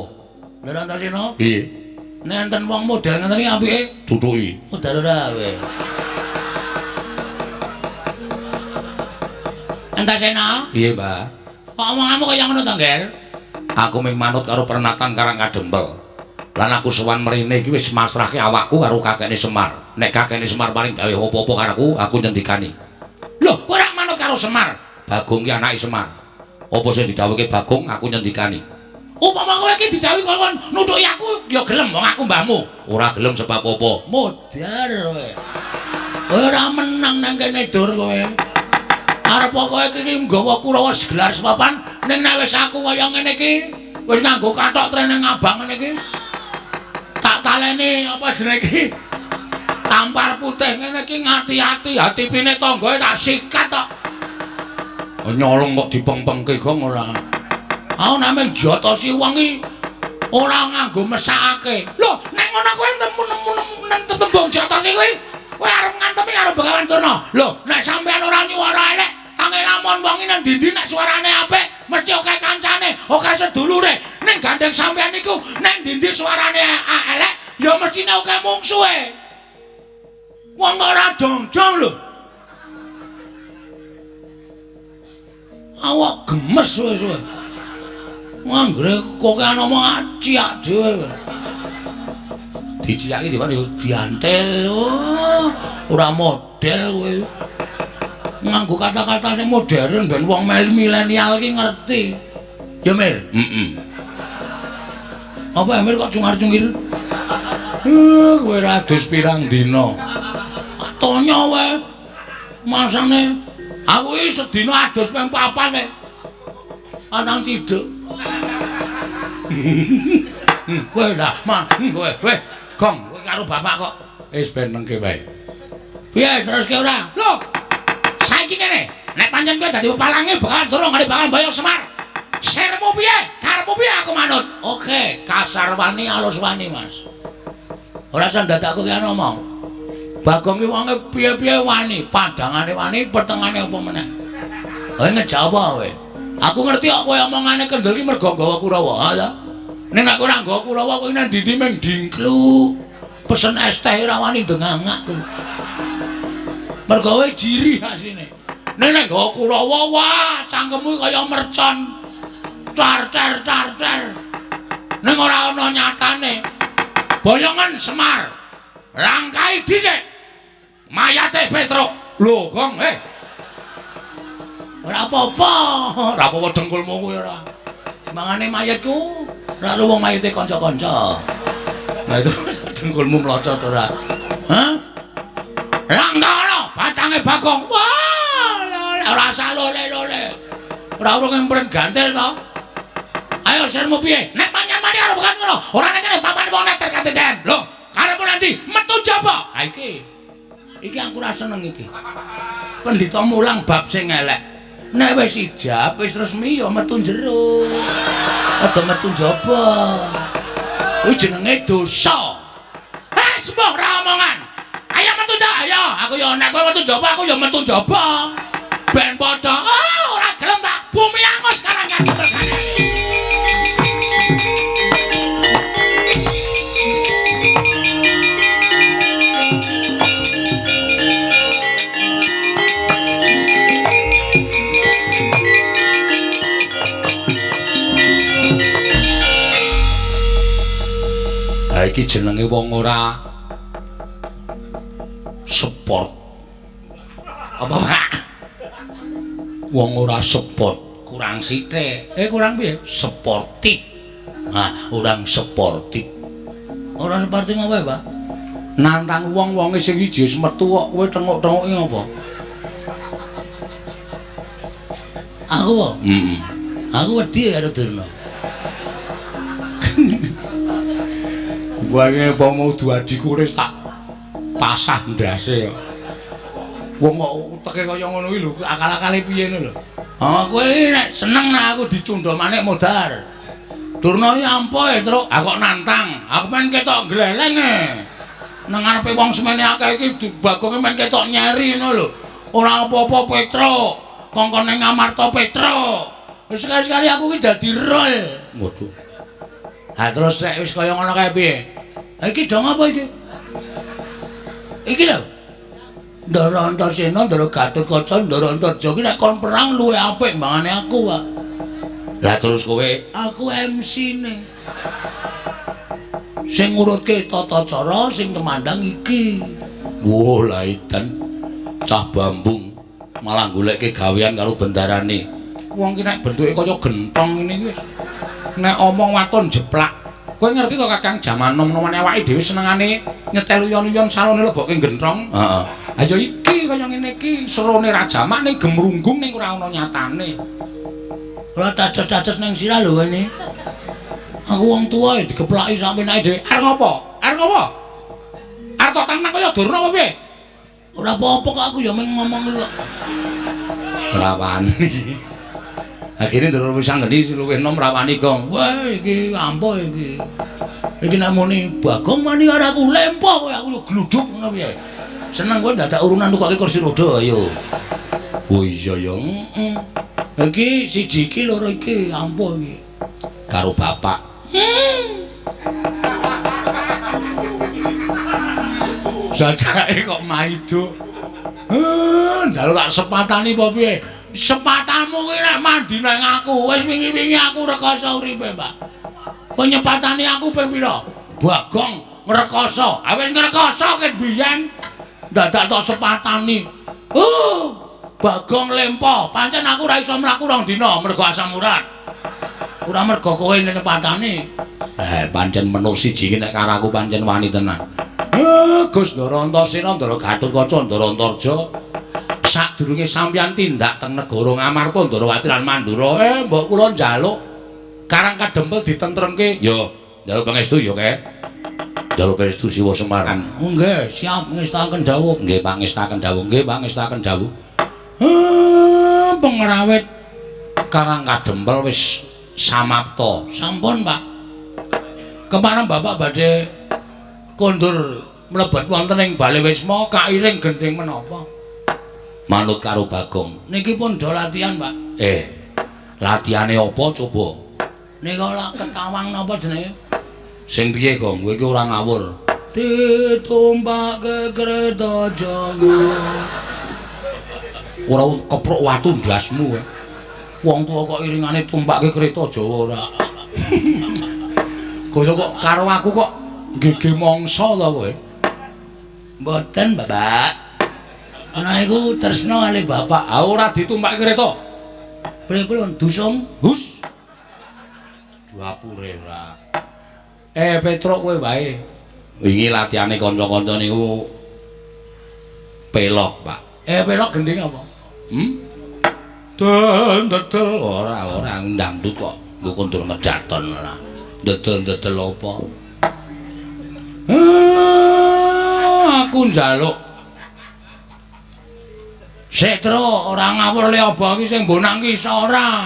Lha Antasena? Piye? Nek enten wong model ngene iki apike tutuki. Modal ora kowe. Antasena? Piye, Mbah? Kok omonganmu kaya ngono to, Ngger? Aku mung manut karo pernatan Karang Kadempel. Lan aku sowan mrene iki wis masrahke awakku karo kakekne Semar. Nek kakekne Semar paring dawuh apa-apa karo aku, aku nyendikani. Lho, kowe ora manut karo Semar? Bagong ki anake Semar. Apa sing didhawuhke Bagong, aku nyendikani. Upama kowe iki didhawuhi kon nutuki aku, ya gelem wong aku mbahmu. Ora gelem sebab apa? Modar kowe. Kowe ora menang nang kene, Dur kowe. Arep kowe iki nggawa Kurawa gelar sepapan ning nek wis aku kaya ngene iki wis nganggo kathok treneng abang ngene iki tak taleni apa jenenge iki tampar putih ngene iki ngati-ati hatipine tanggae tak sikat tok. Nyolong kok dipengpengke gong ora. Aku namung jotosi wong iki ora nganggo mesakake. Lho, nek ngono kowe nemu-nemu tembung jotosi kuwi, kowe arep ngantemi karo Begawan Durna. Lho, nek sampean ora nyuwara elek, tangi lamun wong iki nang ndi-ndi nek suarane apik, mesti akeh kancane, akeh sedulure. Ning gandeng sampean iku nek ndi-ndi suarane elek, ya mestine akeh mungsuhe. Wong ora jongjong lho. Awak gemes wis kowe. Anggere kokean omong aciak dhewe. Diciaki dhewe diantil. Oh, ora model kowe. Nganggo kata-kata sing modern ben wong milenial iki ngerti. Ya Mir? Heeh. Apa Mir kok cungar-cungir? Kowe ra dus pirang dina. Tonya wae. Masane aku iki sedina adus ping 4 e. Patang ciduk. Kowe lah, ma, kowe, kowe, gong, kowe karo bapak kok wis ben nengke wae. Piye teruske ora? Lho. Saiki kene, nek pancen kowe dadi pepalange bakal durung karo bakal mboyong Semar. Sirmu piye? Karepmu piye aku manut? Oke, kasar wani alus wani, Mas. Ora usah dadak aku ki ngomong. Bagong ki wonge piye-piye wani, padangane wani, petengane apa meneh. Kowe ngejawab kowe. Aku ngerti kok kowe omongane kendel ki mergo nggawa Kurawa, ha ta? Ning nek ora nggawa Kurawa kowe nang ndi-ndi mung dingklu. Pesen es teh ora wani ndengangak kowe. Mergo kowe jiri asine. Ning nek nggawa Kurawa, wah, cangkemmu kaya mercon. Car car car car. Ning ora ana nyatane. Boyongan Semar. Langkai dhisik. Mayate Petruk. Lho, Gong, eh. Ora apa-apa, ora apa-apa dengkulmu kuwi ora. Mangane mayatku, ora wong mayite kanca-kanca. Nah itu dengkulmu mlocot ora. Hah? Langkah batange Bagong. Wah, ora usah lole-lole. Ora urung empren gantil to. Ayo sirmu piye? Nek manyan mani karo bukan ngono. Ora nek kene papane wong neter kateten. Lho, karepmu nanti metu jaba. Ha iki. Iki aku ora seneng iki. Pendhita mulang bab sing elek. Nek wis ijab, wis resmi ya metu jero. Aja metu njaba. Kuwi jenenge dosa. Eh, sembuh ora omongan. Ayo metu njaba, ayo. Aku ya nek kowe metu njaba, aku ya metu njaba. Ben padha. Ah, ora gelem tak bumi angus karang karo regane. Ha iki jenenge wong ora sport. Apa, Pak? Wong ora sport, kurang sithik. Kurang piye? Sportif. Ah, orang sportif. Ora sportif apa, Pak? Nantang wong-wonge sing iji wis metu kok kowe tengok-tengoki apa? Aku kok? Heeh. Aku wedi karo Durna. Wae apa mau duadiku wis tak pasah ndase kok. Wong kok uteke kaya ngono kuwi lho, akal-akale piye ngono lho. Ah, kowe iki nek seneng nek aku dicundha manik modar. Durna iki ampuh, Truk. Aku kok nantang. Aku men ketok gleleng e. Nang ngarepe wong semene akeh iki Bagonge men ketok nyeri ngono lho. Ora apa-apa Petruk. Kongkon ning Amarta Petruk. Wis sekali-sekali aku iki dadi rol. Waduh. Ha terus nek wis kaya ngono kae piye? Ha iki dong apa iki? Iki lho. Ndara Antasena, Ndara Gatotkaca, Ndara Antarja iki nek kon perang luwih apik mbangane aku, Pak. Lah terus kowe? Aku MC-ne. Sing ngurutke tata cara sing temandang iki. Wah, lah edan cah bambung malah goleke gawean karo bendarane. Wong ki nek bentuke kaya gentong ngene iki wis. Nek omong waton jeplak. Kowe ngerti to Kakang, jaman nom-nomane awake dhewe senengane nyetel uyon-uyon sarone lebokke gentong. Heeh. Ha ya iki kaya ngene iki, serone ra jamak ning gemrunggung ning ora ana nyatane. Ora dados-dados ning sirah lho kene. Aku wong tuwa ya digeplaki sak penake dhewe. Arep ngopo? Arep ngopo? Arep tok tantang kaya Durna apa piye? Ora apa-apa kok aku ya mung ngomong kok. Ora wani. Akhire Ndara Wisanggeni sing luwih enom ora wani, Gong. Wah, iki ampuh iki. Iki nek muni Bagong wani karo aku lempo kowe aku gluduk ngono piye. Seneng kowe dadak urunan tukoke kursi roda ayo. Oh iya ya. Heeh. Iki siji iki loro iki ampuh iki. Karo bapak. Jajake kok maido. Ndalu tak sepatani apa piye? Sepatamu kuwi nek mandi nang aku, wis wingi-wingi aku rekoso uripe, Pak. Kowe nyepatani aku ping pira? Bagong ngrekoso. Ah wis ngrekoso ket biyen. Dadak tok sepatani. Bagong lempo. Pancen aku ora iso mlaku rong dina mergo asam urat. Ora mergo kowe nyepatani. Pancen menur siji iki nek karo aku pancen wani tenan. Gus Ndara Antasena, Ndara Gatotkaca, Ndara Antarja. Sadurunge sampeyan tindak teng negara Ngamarta, Ndarawati lan Mandura, mbok kula njaluk Karang Kadempel ditentremke. Ya, njaluk pangestu ya, Kek. Njaluk pangestu Siwa Semar. Nggih, siap ngestaken dawuh. Nggih, pangestaken dawuh. Nggih, pangestaken dawuh. Pengrawit Karang Kadempel wis samapta. Sampun, Pak. Kepareng Bapak badhe kondur mlebet wonten ing Bale Wisma kairing gendhing menapa? Manut karo Bagong. Niki pun do latihan, Pak. Latihane apa coba? Nika lak ketawang napa jenenge? Sing piye, Gong? Kowe iki ora ngawur. Ditumpake kereta Jawa. Ora keprok watu ndasmu kowe. Wong tuwa kok iringane tumpake kereta Jawa ora. Kaya kok karo aku kok gege mangsa ta kowe? Mboten, Bapak. Ana iku tresna kali bapak. Ah ora ditumpaki kereta. Pripun dusung? Hus. Dapure ora. Petruk kowe wae. Wingi latihane kanca-kanca niku pelok, Pak. Pelok gendhing apa? Dedel ora ora ndangdut kok. Nggo kondur ngedaton ora. Dedel-dedel apa? Aku njaluk Setro ora ngawur le apa iki sing mbonang ki iso ora.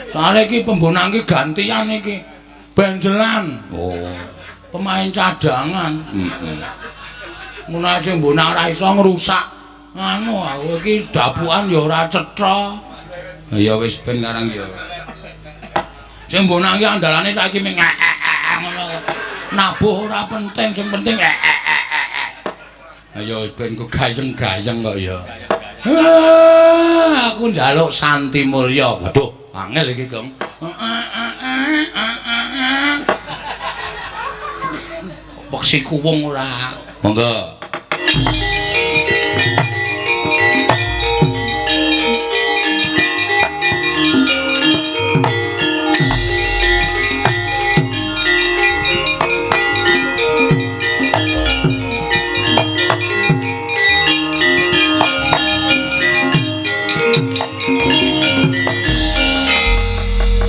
Soale iki pembonang ki gantian iki. Benjelan. Oh. Pemain cadangan. Heeh. Ngono ae sing mbonang ora iso ngrusak. Anu aku iki dapukan ya ora cetha. Ya wis ben karang ya. Sing mbonang ki andalane saiki ming ngono. Nabuh ora penting, sing penting Ayo ben ku gayeng-gayeng kok ya. Aku njaluk Santi Mulya. Waduh, angel iki, Gong. Peksi kuwung ora. Monggo.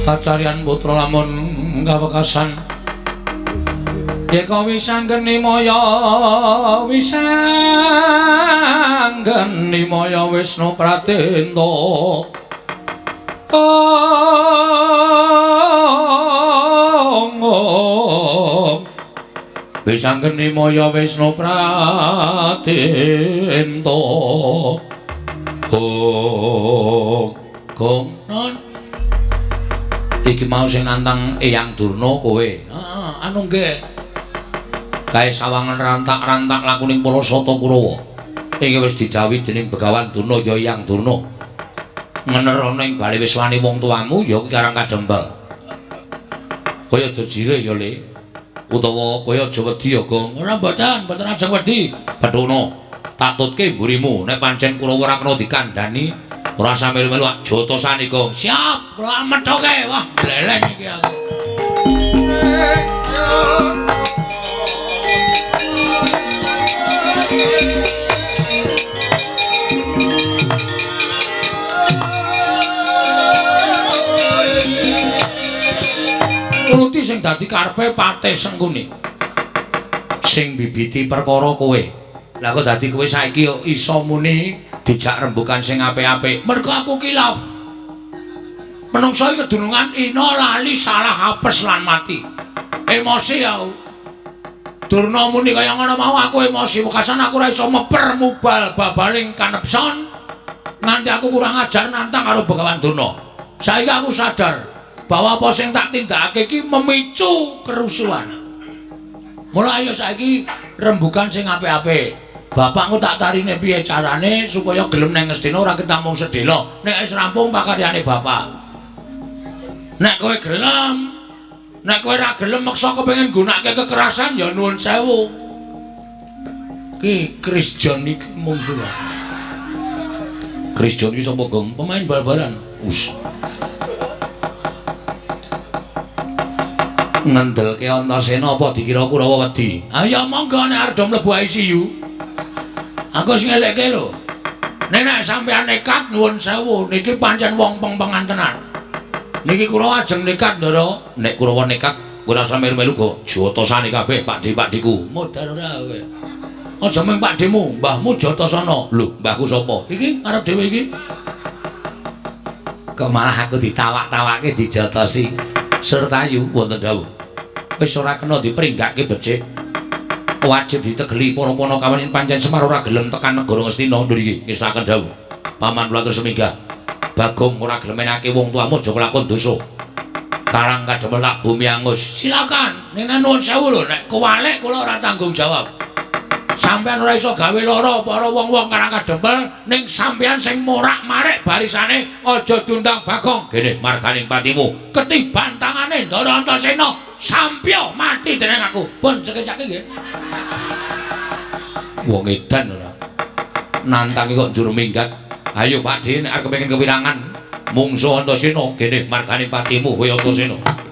Kacarian putra lamun kawekasan Eka wisanggeni maya wisanggeni maya Wisnu Pratenta Wisanggeni maya Wisnu Pratenta Gong Gong non iki mau sing nantang Eyang Durna kowe. Heeh, anu nggih. Kae sawangan rantak-rantak lakuning para Sata Kurawa. Iki wis didhawuhi dening Begawan Durna ya Eyang Durna. Ngenerana ing bali wiswane wong tuamu ya Karang Kadempel. Kaya aja jirih ya, Le. Utawa kaya aja wedi ya, Gong. Ora mboten, mboten ajeng wedi. Pethono, tak tutke mburimu nek pancen Kurawa ora kena dikandhani. Ora sampe melu jotosane, Gong. Siap, kula methoke. Wah, bleleng iki aku. Turuti sing dadi karepe Patih Sengkuni. Sing bibiti perkara kowe. Lah kok dadi kowe saiki iso muni dijak rembukan sing apik-apik. Mergo aku kilaf. Menungso iki kedunungan ina lali salah apes lan mati. Emosi aku. Durna muni kaya ngono mau aku emosi wekasan aku ora iso meper mubal babaling kanepson nganti aku kurang ajar nantang karo Begawan Durna. Saiki aku sadar bahwa apa sing tak tindakake iki memicu kerusuhan. Mula ayo saiki rembukan sing apik-apik. Bapakku tak tarine piye carane supaya gelem nang Ngastina ora ketamung sedhela. Nek wis rampung pakaryane bapak. Nek kowe gelem, nek kowe ora gelem meksa kepengin nggunakake kekerasan ya nuwun sewu. Ki Chris John iki mungsuh. Chris John iki sapa, Gong? Pemain bal-balan. Us. Ngendelke Antasena apa dikira Kurawa wedi? Ayo monggo nek arep do mlebu ICU. Aku sing ngelekke lho. Nek nek sampeyan nekat nuwun sewu, niki pancen wong peng-pengan tenan. Niki Kurawa ajeng nekat, Ndara. Nek Kurawa nekat, kowe ora usah melu-melu go jotosane kabeh Pakde-pakdeku. Modar ora kowe. Aja mung pakdemu, mbahmu Jotosana. Lho, mbahku sapa? Iki arep dhewe iki. Kok malah aku ditawak-tawake dijotosi. Surtayu wonten dawuh. Wis ora kena dipringgake becik. Wajib ditegeli para panakawan yen pancen Semar ora gelem tekan negara Ngastina. Lho iki ngesaken dawuh. Paman kula terus minggah. Bagong ora gelem menake wong tuamu aja kelakon dosa. Karang kademel tak bumi angus. Silakan. Nek nuwun sewu lho, nek kewalik kula ora tanggung jawab. Sampeyan ora iso gawe lara para wong-wong Karang Kadempel ning sampeyan sing morak-marik barisane aja diundang Bagong. Gene marganing patimu ketiban tangane Ndara Antasena sampya mati dening aku. Pun cekecake nggih. Wong edan ora. Nantangi kok njur minggat. Ayo Pakde nek arep kepengin kewirangan mungsuh Antasena gene marganing patimu kowe Antasena. Oh,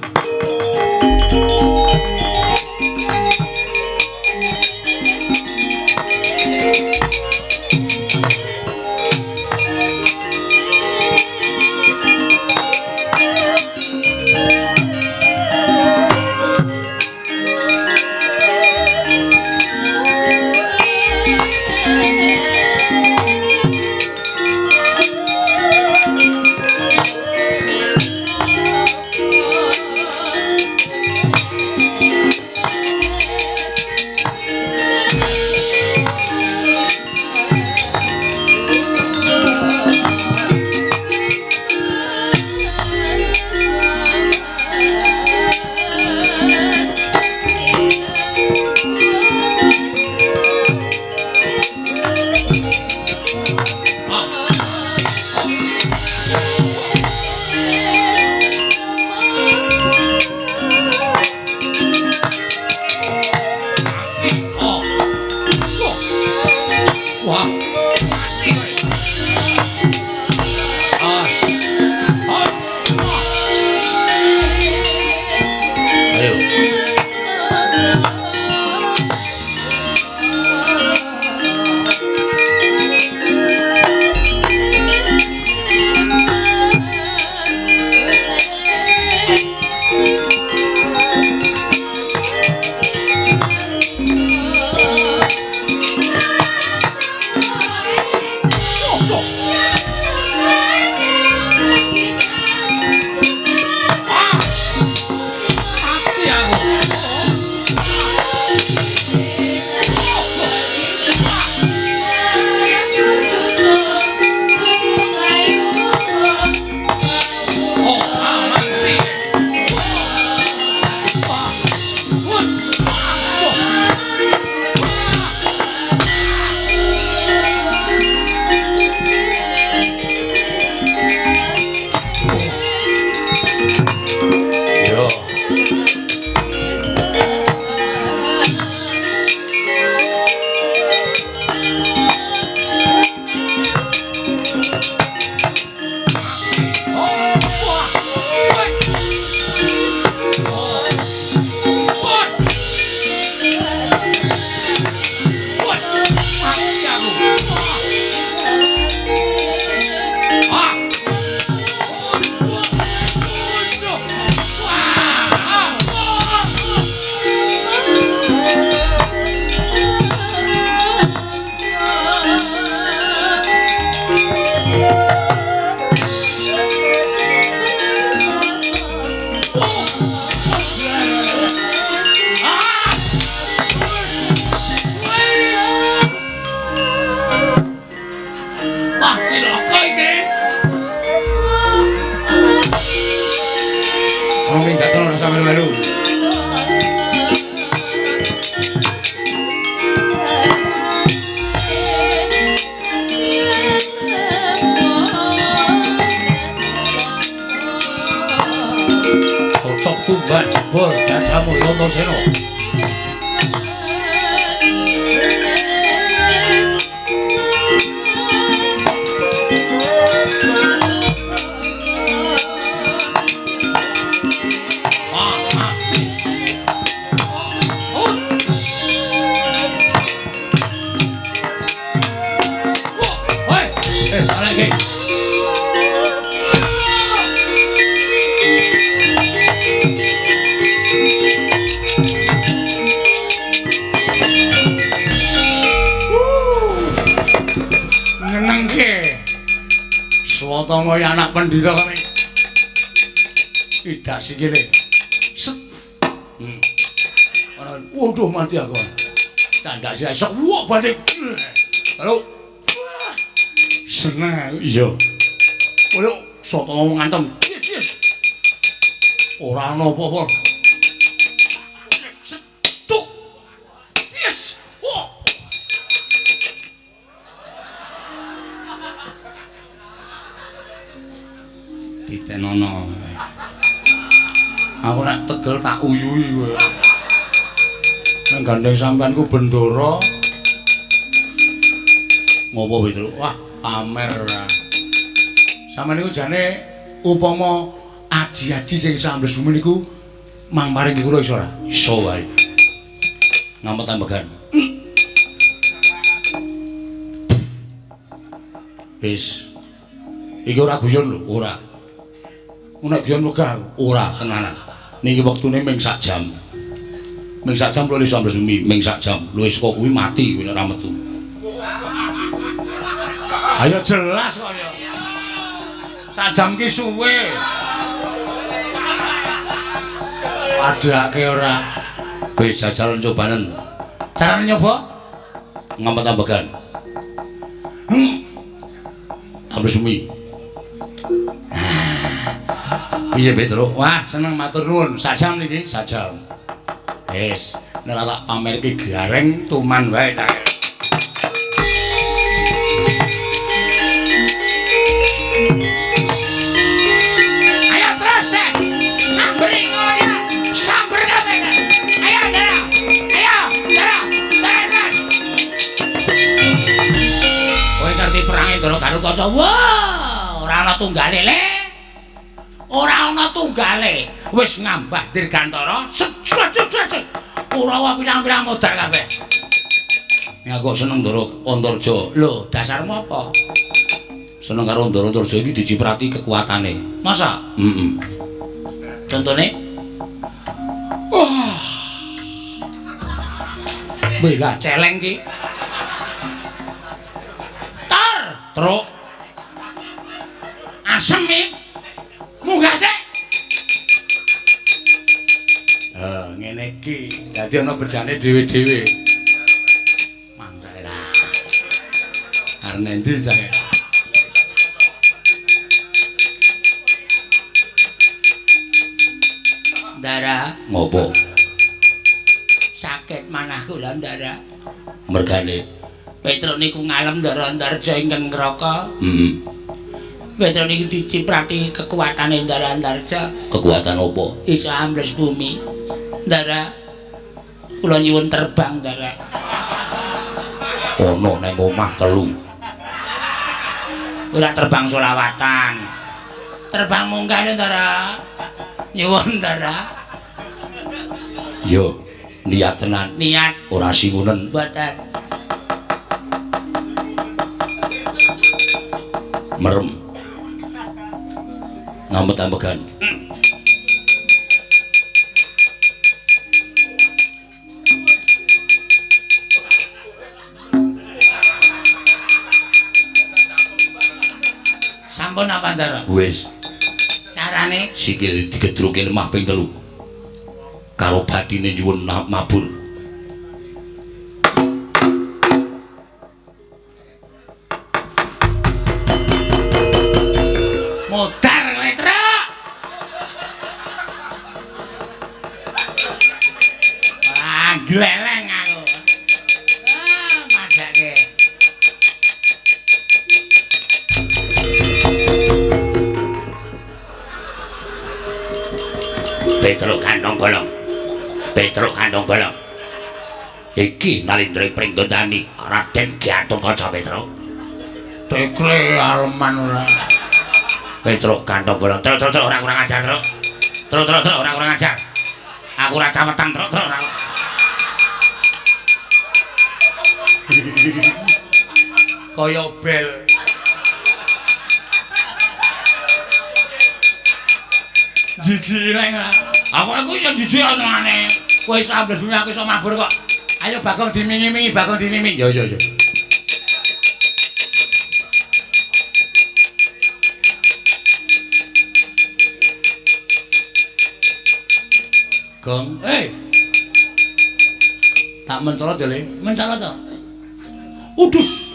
Cocok tumbak jebol dadamu Antasena. Swatama anak pendhita kene. Idak sikile. Set. Ana waduh mati aku. Candak sih sok wah balik. Halo. Seneng aku. Iya. Koyo Swatama ngantem. Ora ana apa-apa. Set. Tuk. Yes. Wah. Titenono. Aku nek tegel tak uyuhi kowe. Nang gandeng sampean ku bendoro. Ngopo Petru? Wah, pamer ora. Sampeyan niku jane upama aji-aji sing iso ambles bumi niku mang paringi kula iso ora? Iso wae. Ngamet ambegan. Wis. Iki ora guyon lho, ora. Nek guyon wegah ora tenanan. Niki wektune ming sak jam. Ming sak jam kula iso ambles bumi, ming sak jam. Luwih saka kuwi mati kowe nek ora metu. Ayo jelas kok ya. Sak jam ki suwe. Padhake ora. Wis jajal cobanen. Carane nyoba? Ngamet ambegan. Ambles bumi. Piye Petro? Wah, seneng matur nuwun. Sak jam niki, sak jam. Wis, nek tak pamerke gareng tuman wae sae. Ayo terus deh. Samberi ngono ya. Samber kabeh. Ayo, Dara. Ayo, Dara. Dara terus. Kowe ngerti perange Ndara Garukaca? Wah, ora ana tunggale le. Ora ana tunggale. Wis ngambah dirgantara. Set set set. Kurawa pirang-pirang modar kabeh. Ya kok seneng Ndara Antarja. Lho, dasarmu apa? Seneng karo Ndara Antarja iki diciprati kekuatane. Masa? Heeh. Contone? Wah. Bela celeng ki. Tor, truk. Asem iki. Munggah sik. Ha, ngene iki. Dadi ana berjane dhewe-dhewe. Mangkane lah. Arep endi sae? Ndara, ngopo? Sakit manah kula, Ndara. Mergane Petro niku ngalem Ndara Antarja ingkang ngraka. Heeh. Petro niku diciprati kekuatane Ndara Antarja. Kekuatan apa? Iso ambles bumi. Ndara, kula nyuwun terbang, Ndara. Ono nang omah telu. Ora terbang solawatan. Terbang munggah Ndara. Nyuwun, Ndara. Yo, niat tenan. Niat ora singunen. Mboten. Merem. Ngamet ambegan. Sampun apa, Ndara? Wis. Carane sikil digedruke lemah ping 3. Karo batine nyuwun mabur. Modar kowe, Truk. Wah, gleleng aku. Ah, madake. Petruk kantong bolong. Petruk kantong bolong. Iki Narendra Pringgondani Raden Gatotkaca Petruk. Tekle aleman ora. Petruk kantong bolong. Truk truk truk ora kurang ajar truk. Truk truk truk ora kurang ajar. Aku ora cawetan truk truk ora. Kaya bel. Jijik reng. Aku iso jijik asmane. Kowe iso ambles bumi aku iso mabur kok. Ayo Bagong dimingi-mingi, Bagong dimingi. Yo yo yo. Gong, eh. Tak mencolot ya, Le. Mencolot to. Udus.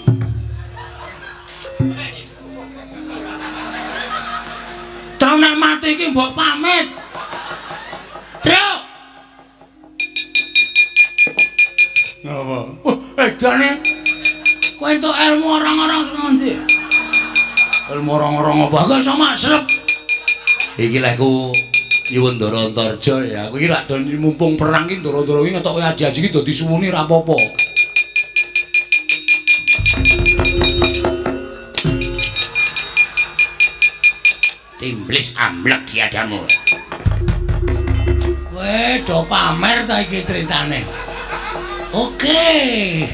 Truk nek mati iki mbok pamit. Truk. Ngapa? Oh, edane. Kowe entuk ilmu orang-orang sing endi? Ilmu orang-orang apa? Aku iso maksrep. Iki lek ku nyuwun Ndara Antarja ya. Aku iki lak do mumpung perang iki ndara-ndara iki ngetoke aji-aji iki dadi suwuni ra apa-apa. Timblis amblek diadamu. Kowe do pamer ta iki critane. Oke.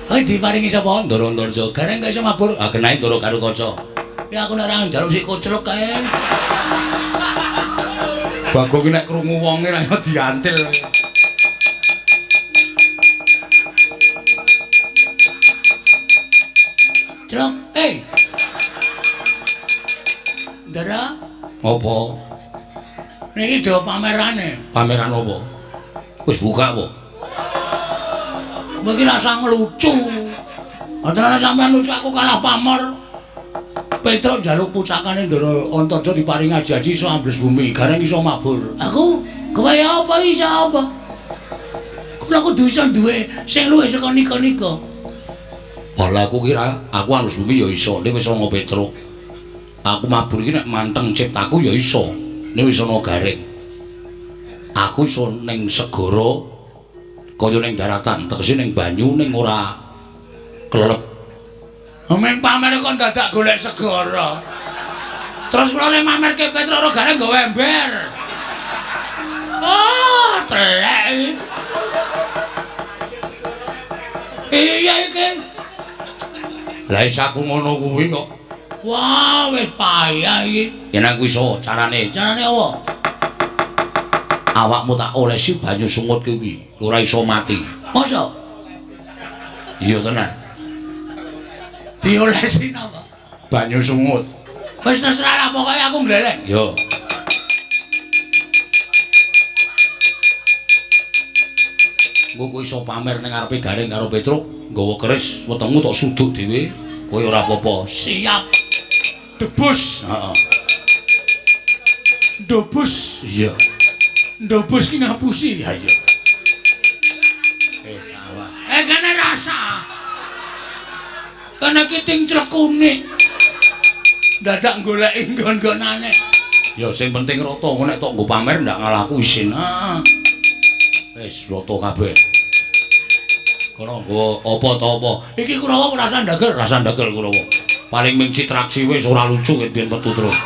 Kowe diparingi sapa? Ndara Antarja. Gareng gak iso mabur. Ah kenae ndara karo kaca. Ya aku nek ora njaluk sik koclok kae. Bagong ki nek krungu wonge ra iso diantil. Truk, eh. Ndara, Apa? niki do pamerane. Pameran apa? Wis buka apa? Kowe iki rasa ngelucu. Antara sampean lucu aku kalah pamor. Petruk njaluk pusakane Ndara Antarja diparingi aji-aji iso ambles bumi, gareng iso mabur. Aku kowe apa iso apa? Kula kudu iso duwe sing luwih saka nika-nika. Walah aku kira aku ambles bumi ya iso, nek wis ana Petruk. Aku mabur iki nek manteng ciptaku ya iso, nek wis ana gareng. Aku iso ning segara kaya ning daratan, tegese ning banyu ning ora klelep. Meng pamer kok dadak golek segara. Terus kula nek mamerke Petruk ora gareng nggawa ember. Oh, telek. Iya iki. Lah iso aku ngono kuwi kok. Wah, wis payah iki. Yen aku iso carane. Carane apa? Awakmu tak olesi banyu sungut kuwi, ora iso mati. Masa? Iya tenan. Diolesi napa? Banyu sungut. Wis terserah lah pokoke aku ngleleng. Yo. Engko kowe iso pamer ning ngarepe Gareng karo Petruk, nggawa keris, wetengmu tok suduk dhewe, kowe ora apa-apa. Siap. Debus. Heeh. Ndobus. Iya. Ndobus ki ngapusi. Ya iya. Sawah. Kene rasa. Kene ki ting clekune. Dadak goleki nggon-nggonane. Ya sing penting rata, engko nek tok nggo pamer ndak ngalahku isin. Heeh. Wis rata kabeh. Kono nggo apa ta apa. Iki Kurawa rasa ndagel, rasa ndagel Kurawa. Paling ming citraksi wis ora lucu ket biyen metu terus.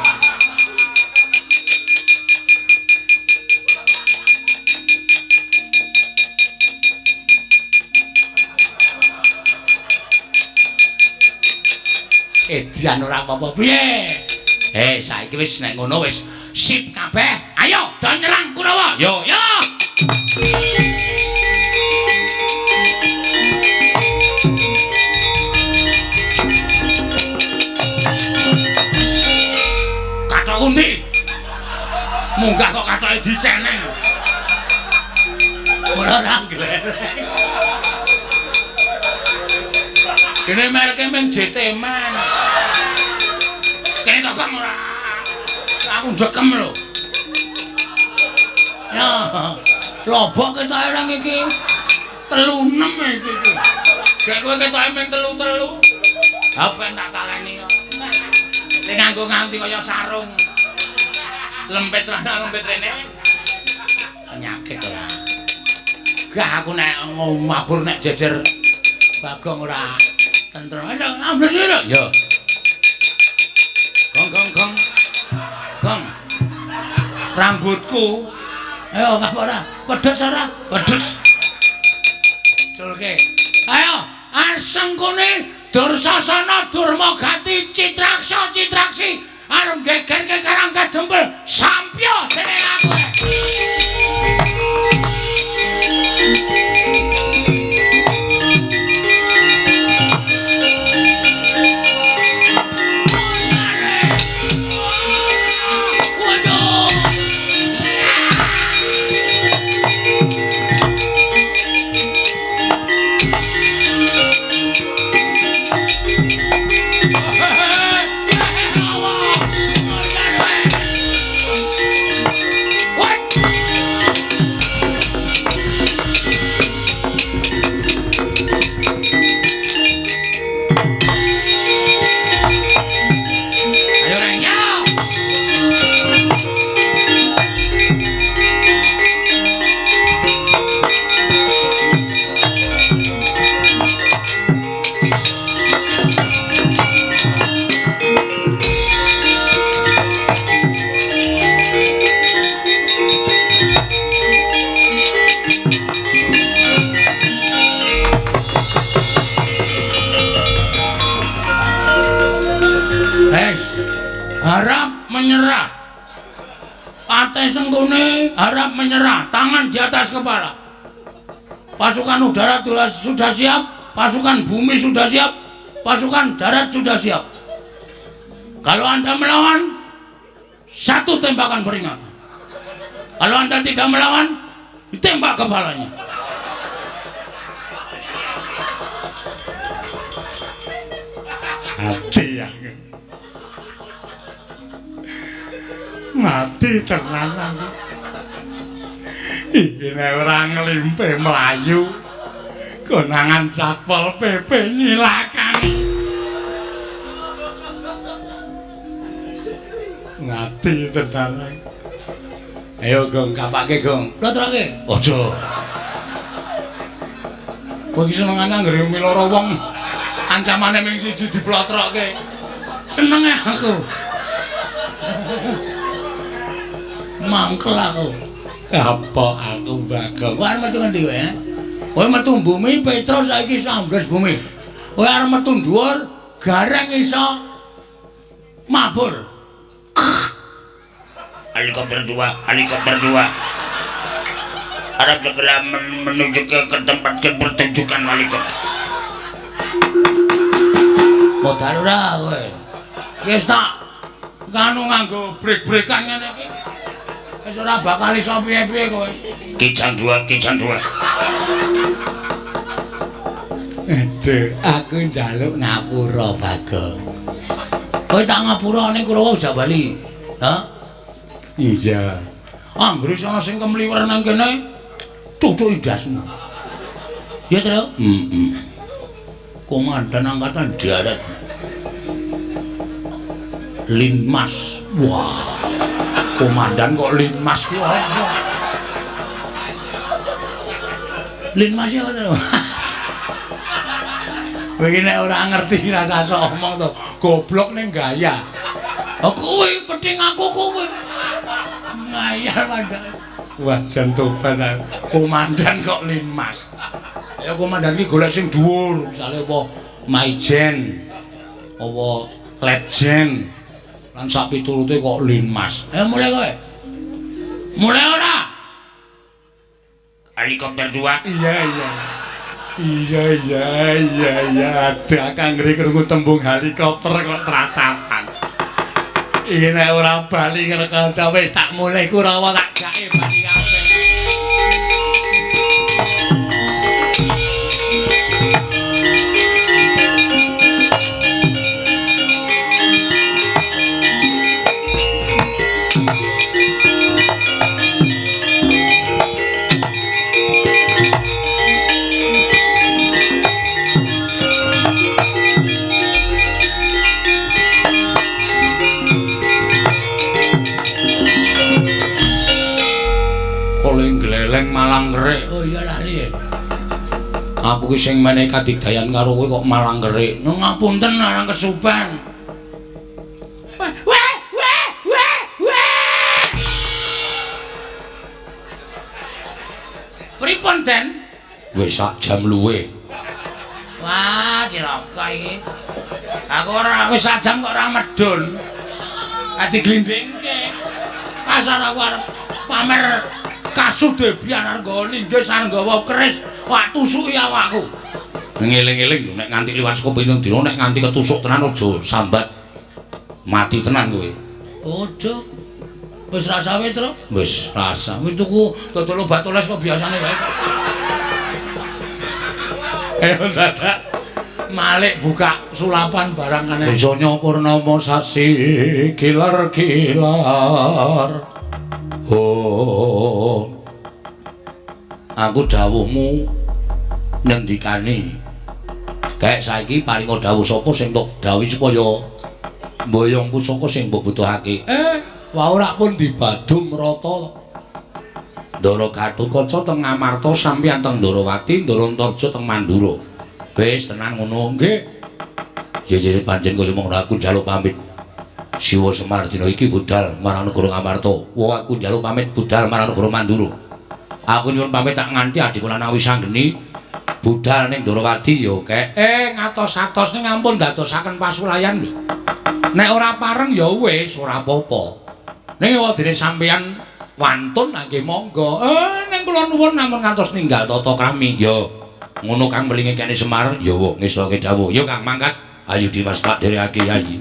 Edian ora apa-apa. Piye? Saiki wis nek ngono wis sip kabeh. Ayo do nyerang Kurawa. Yo yo. Kathok undi. Munggah kok kathoke diceneng. Ora ora nglereng. Dene mereke mung JT man. Kene to Kang ora. Aku ndekem lho. Ya, lobok ketoke nang iki. 36 iki iki. Gek kowe ketoke mung 3-3. Ha ben tak taleni kok. Sing nganggo nganti kaya sarung. Lempet rana lempet rene. Penyakit ora. Gah aku nek mabur nek jejer Bagong ora tentrem. Ayo ambles iki lho. Ya. Gong gong gong. Gong. Rambutku. Ayo kah ora? Pedes ora? Pedes. Culke. Ayo, asengkune Dursasana Durmagati Citraksa Citraksi arep gegerke Karang Kadempel sampya dening aku. Harap menyerah. Partai Sengkuni harap menyerah, tangan di atas kepala. Pasukan udara sudah siap, pasukan bumi sudah siap, pasukan darat sudah siap. Kalau Anda melawan, satu tembakan peringatan. Kalau Anda tidak melawan, ditembak kepalanya. Mati aku. Mati tenan aku. Iki nek ora nglimpe mlayu, konangan Satpol PP nyilakani. Mati tenan aku. Ayo Gong, kapake Gong. Plotroke. Aja. Kowe iki senengane anggere miloro wong ancamane ming siji diplotroke. Senenge aku. Mangkel aku. Apa aku Bagong? Kowe arep metu ngendi kowe? Kowe metu bumi Petro saiki iso ambles bumi. Kowe arep metu dhuwur Gareng iso mabur. Helikopter 2, helikopter 2. Harap segera menuju ke tempat pertunjukan helikopter. Modal ora kowe. Wis tak kanu nganggo brek-brekan ngene iki. Wis ora bakal iso piye-piye kowe. Kijang 2, kijang 2. Aduh, aku njaluk ngapura Bagong. Kowe tak ngapura ning Kurawa wis bali. Hah? Iya. Anggere ana sing kemliwer nang kene, cucuki ndasmu. Ya, Tru? Heeh. Komandan Angkatan Darat. Linmas. Wah. Komandan kok Linmas ki apa? Linmas ya apa? Kowe iki nek ora ngerti rasa sok omong to, goblok ning gaya. Oh kuwi penting aku kuwi. Ngayal mandake. Wah, jan tobat aku. Komandan kok Linmas. Ya komandan iki golek sing dhuwur, misale apa Maijen, apa Letjen. Lan sak piturute kok Linmas. Ayo mulai kowe. Mulai ora? Helikopter 2. Iya, iya. Iya, iya, iya, iya. Aduh, aku anggere krungu tembung helikopter kok tratapan. Iki nek ora bali ngrekanca wis tak mulih Kurawa tak jake bali kabeh. le gleleng malang kerik. Oh iya lali. Aku ki sing menehi kadigdayan karo kowe kok malang kerik. Ngapunten arang kesupen. Weh weh weh weh. Pripun, Den? Wis sak jam luwe. Wah, cilaka iki. Aku ora wis sak jam kok ora medun. Ati glindingke. Asal aku arep pamer kasudebian arep nggawa linggis arep nggawa keris, wah tusuki awakku. Ngeling-eling lho nek nganti liwat saka pitung dina nek nganti ketusuk tenan aja sambat. Mati tenan kowe. Aja. Wis rasa wae, Tru. Wis rasa. Wis tuku dodol obat oles kok biasane wae. Ayo dadak Malik buka sulapan barang kene. Bisanya purnama sasi kilar-kilar. Oh. Aku dawuhmu ngendikane. Kayak saiki paringa dawuh sapa sing tok dawuhi supaya mboyong pusaka sing mbok butuhake. Wah ora pun dibadum rata. Ndara Gatotkaca teng Amarta sampeyan teng Ndarawati, Ndara Antarja teng Mandura. Wis tenan ngono nggih. Ya ya pancen kaya mung aku njaluk pamit. Siwa Semar dina iki budal marang negara Ngamarta. Wah aku njaluk pamit budal marang negara Mandura. Aku nyuwun pamit tak nganti adhiku lanang Wisanggeni budal ning Ndarawati ya kek. Ngatos-atos ning ampun dadosaken pasulayan lho. Nek ora pareng ya wis ora apa-apa. Ning wadene sampeyan wantun nggih monggo. Ning kula nuwun namung ngantos ninggal tata krami. Ya ngono Kang melinge kene Semar ya ngestoke dawuh. Ya Kang mangkat. Ayo Dimas tak dherekake Yayi.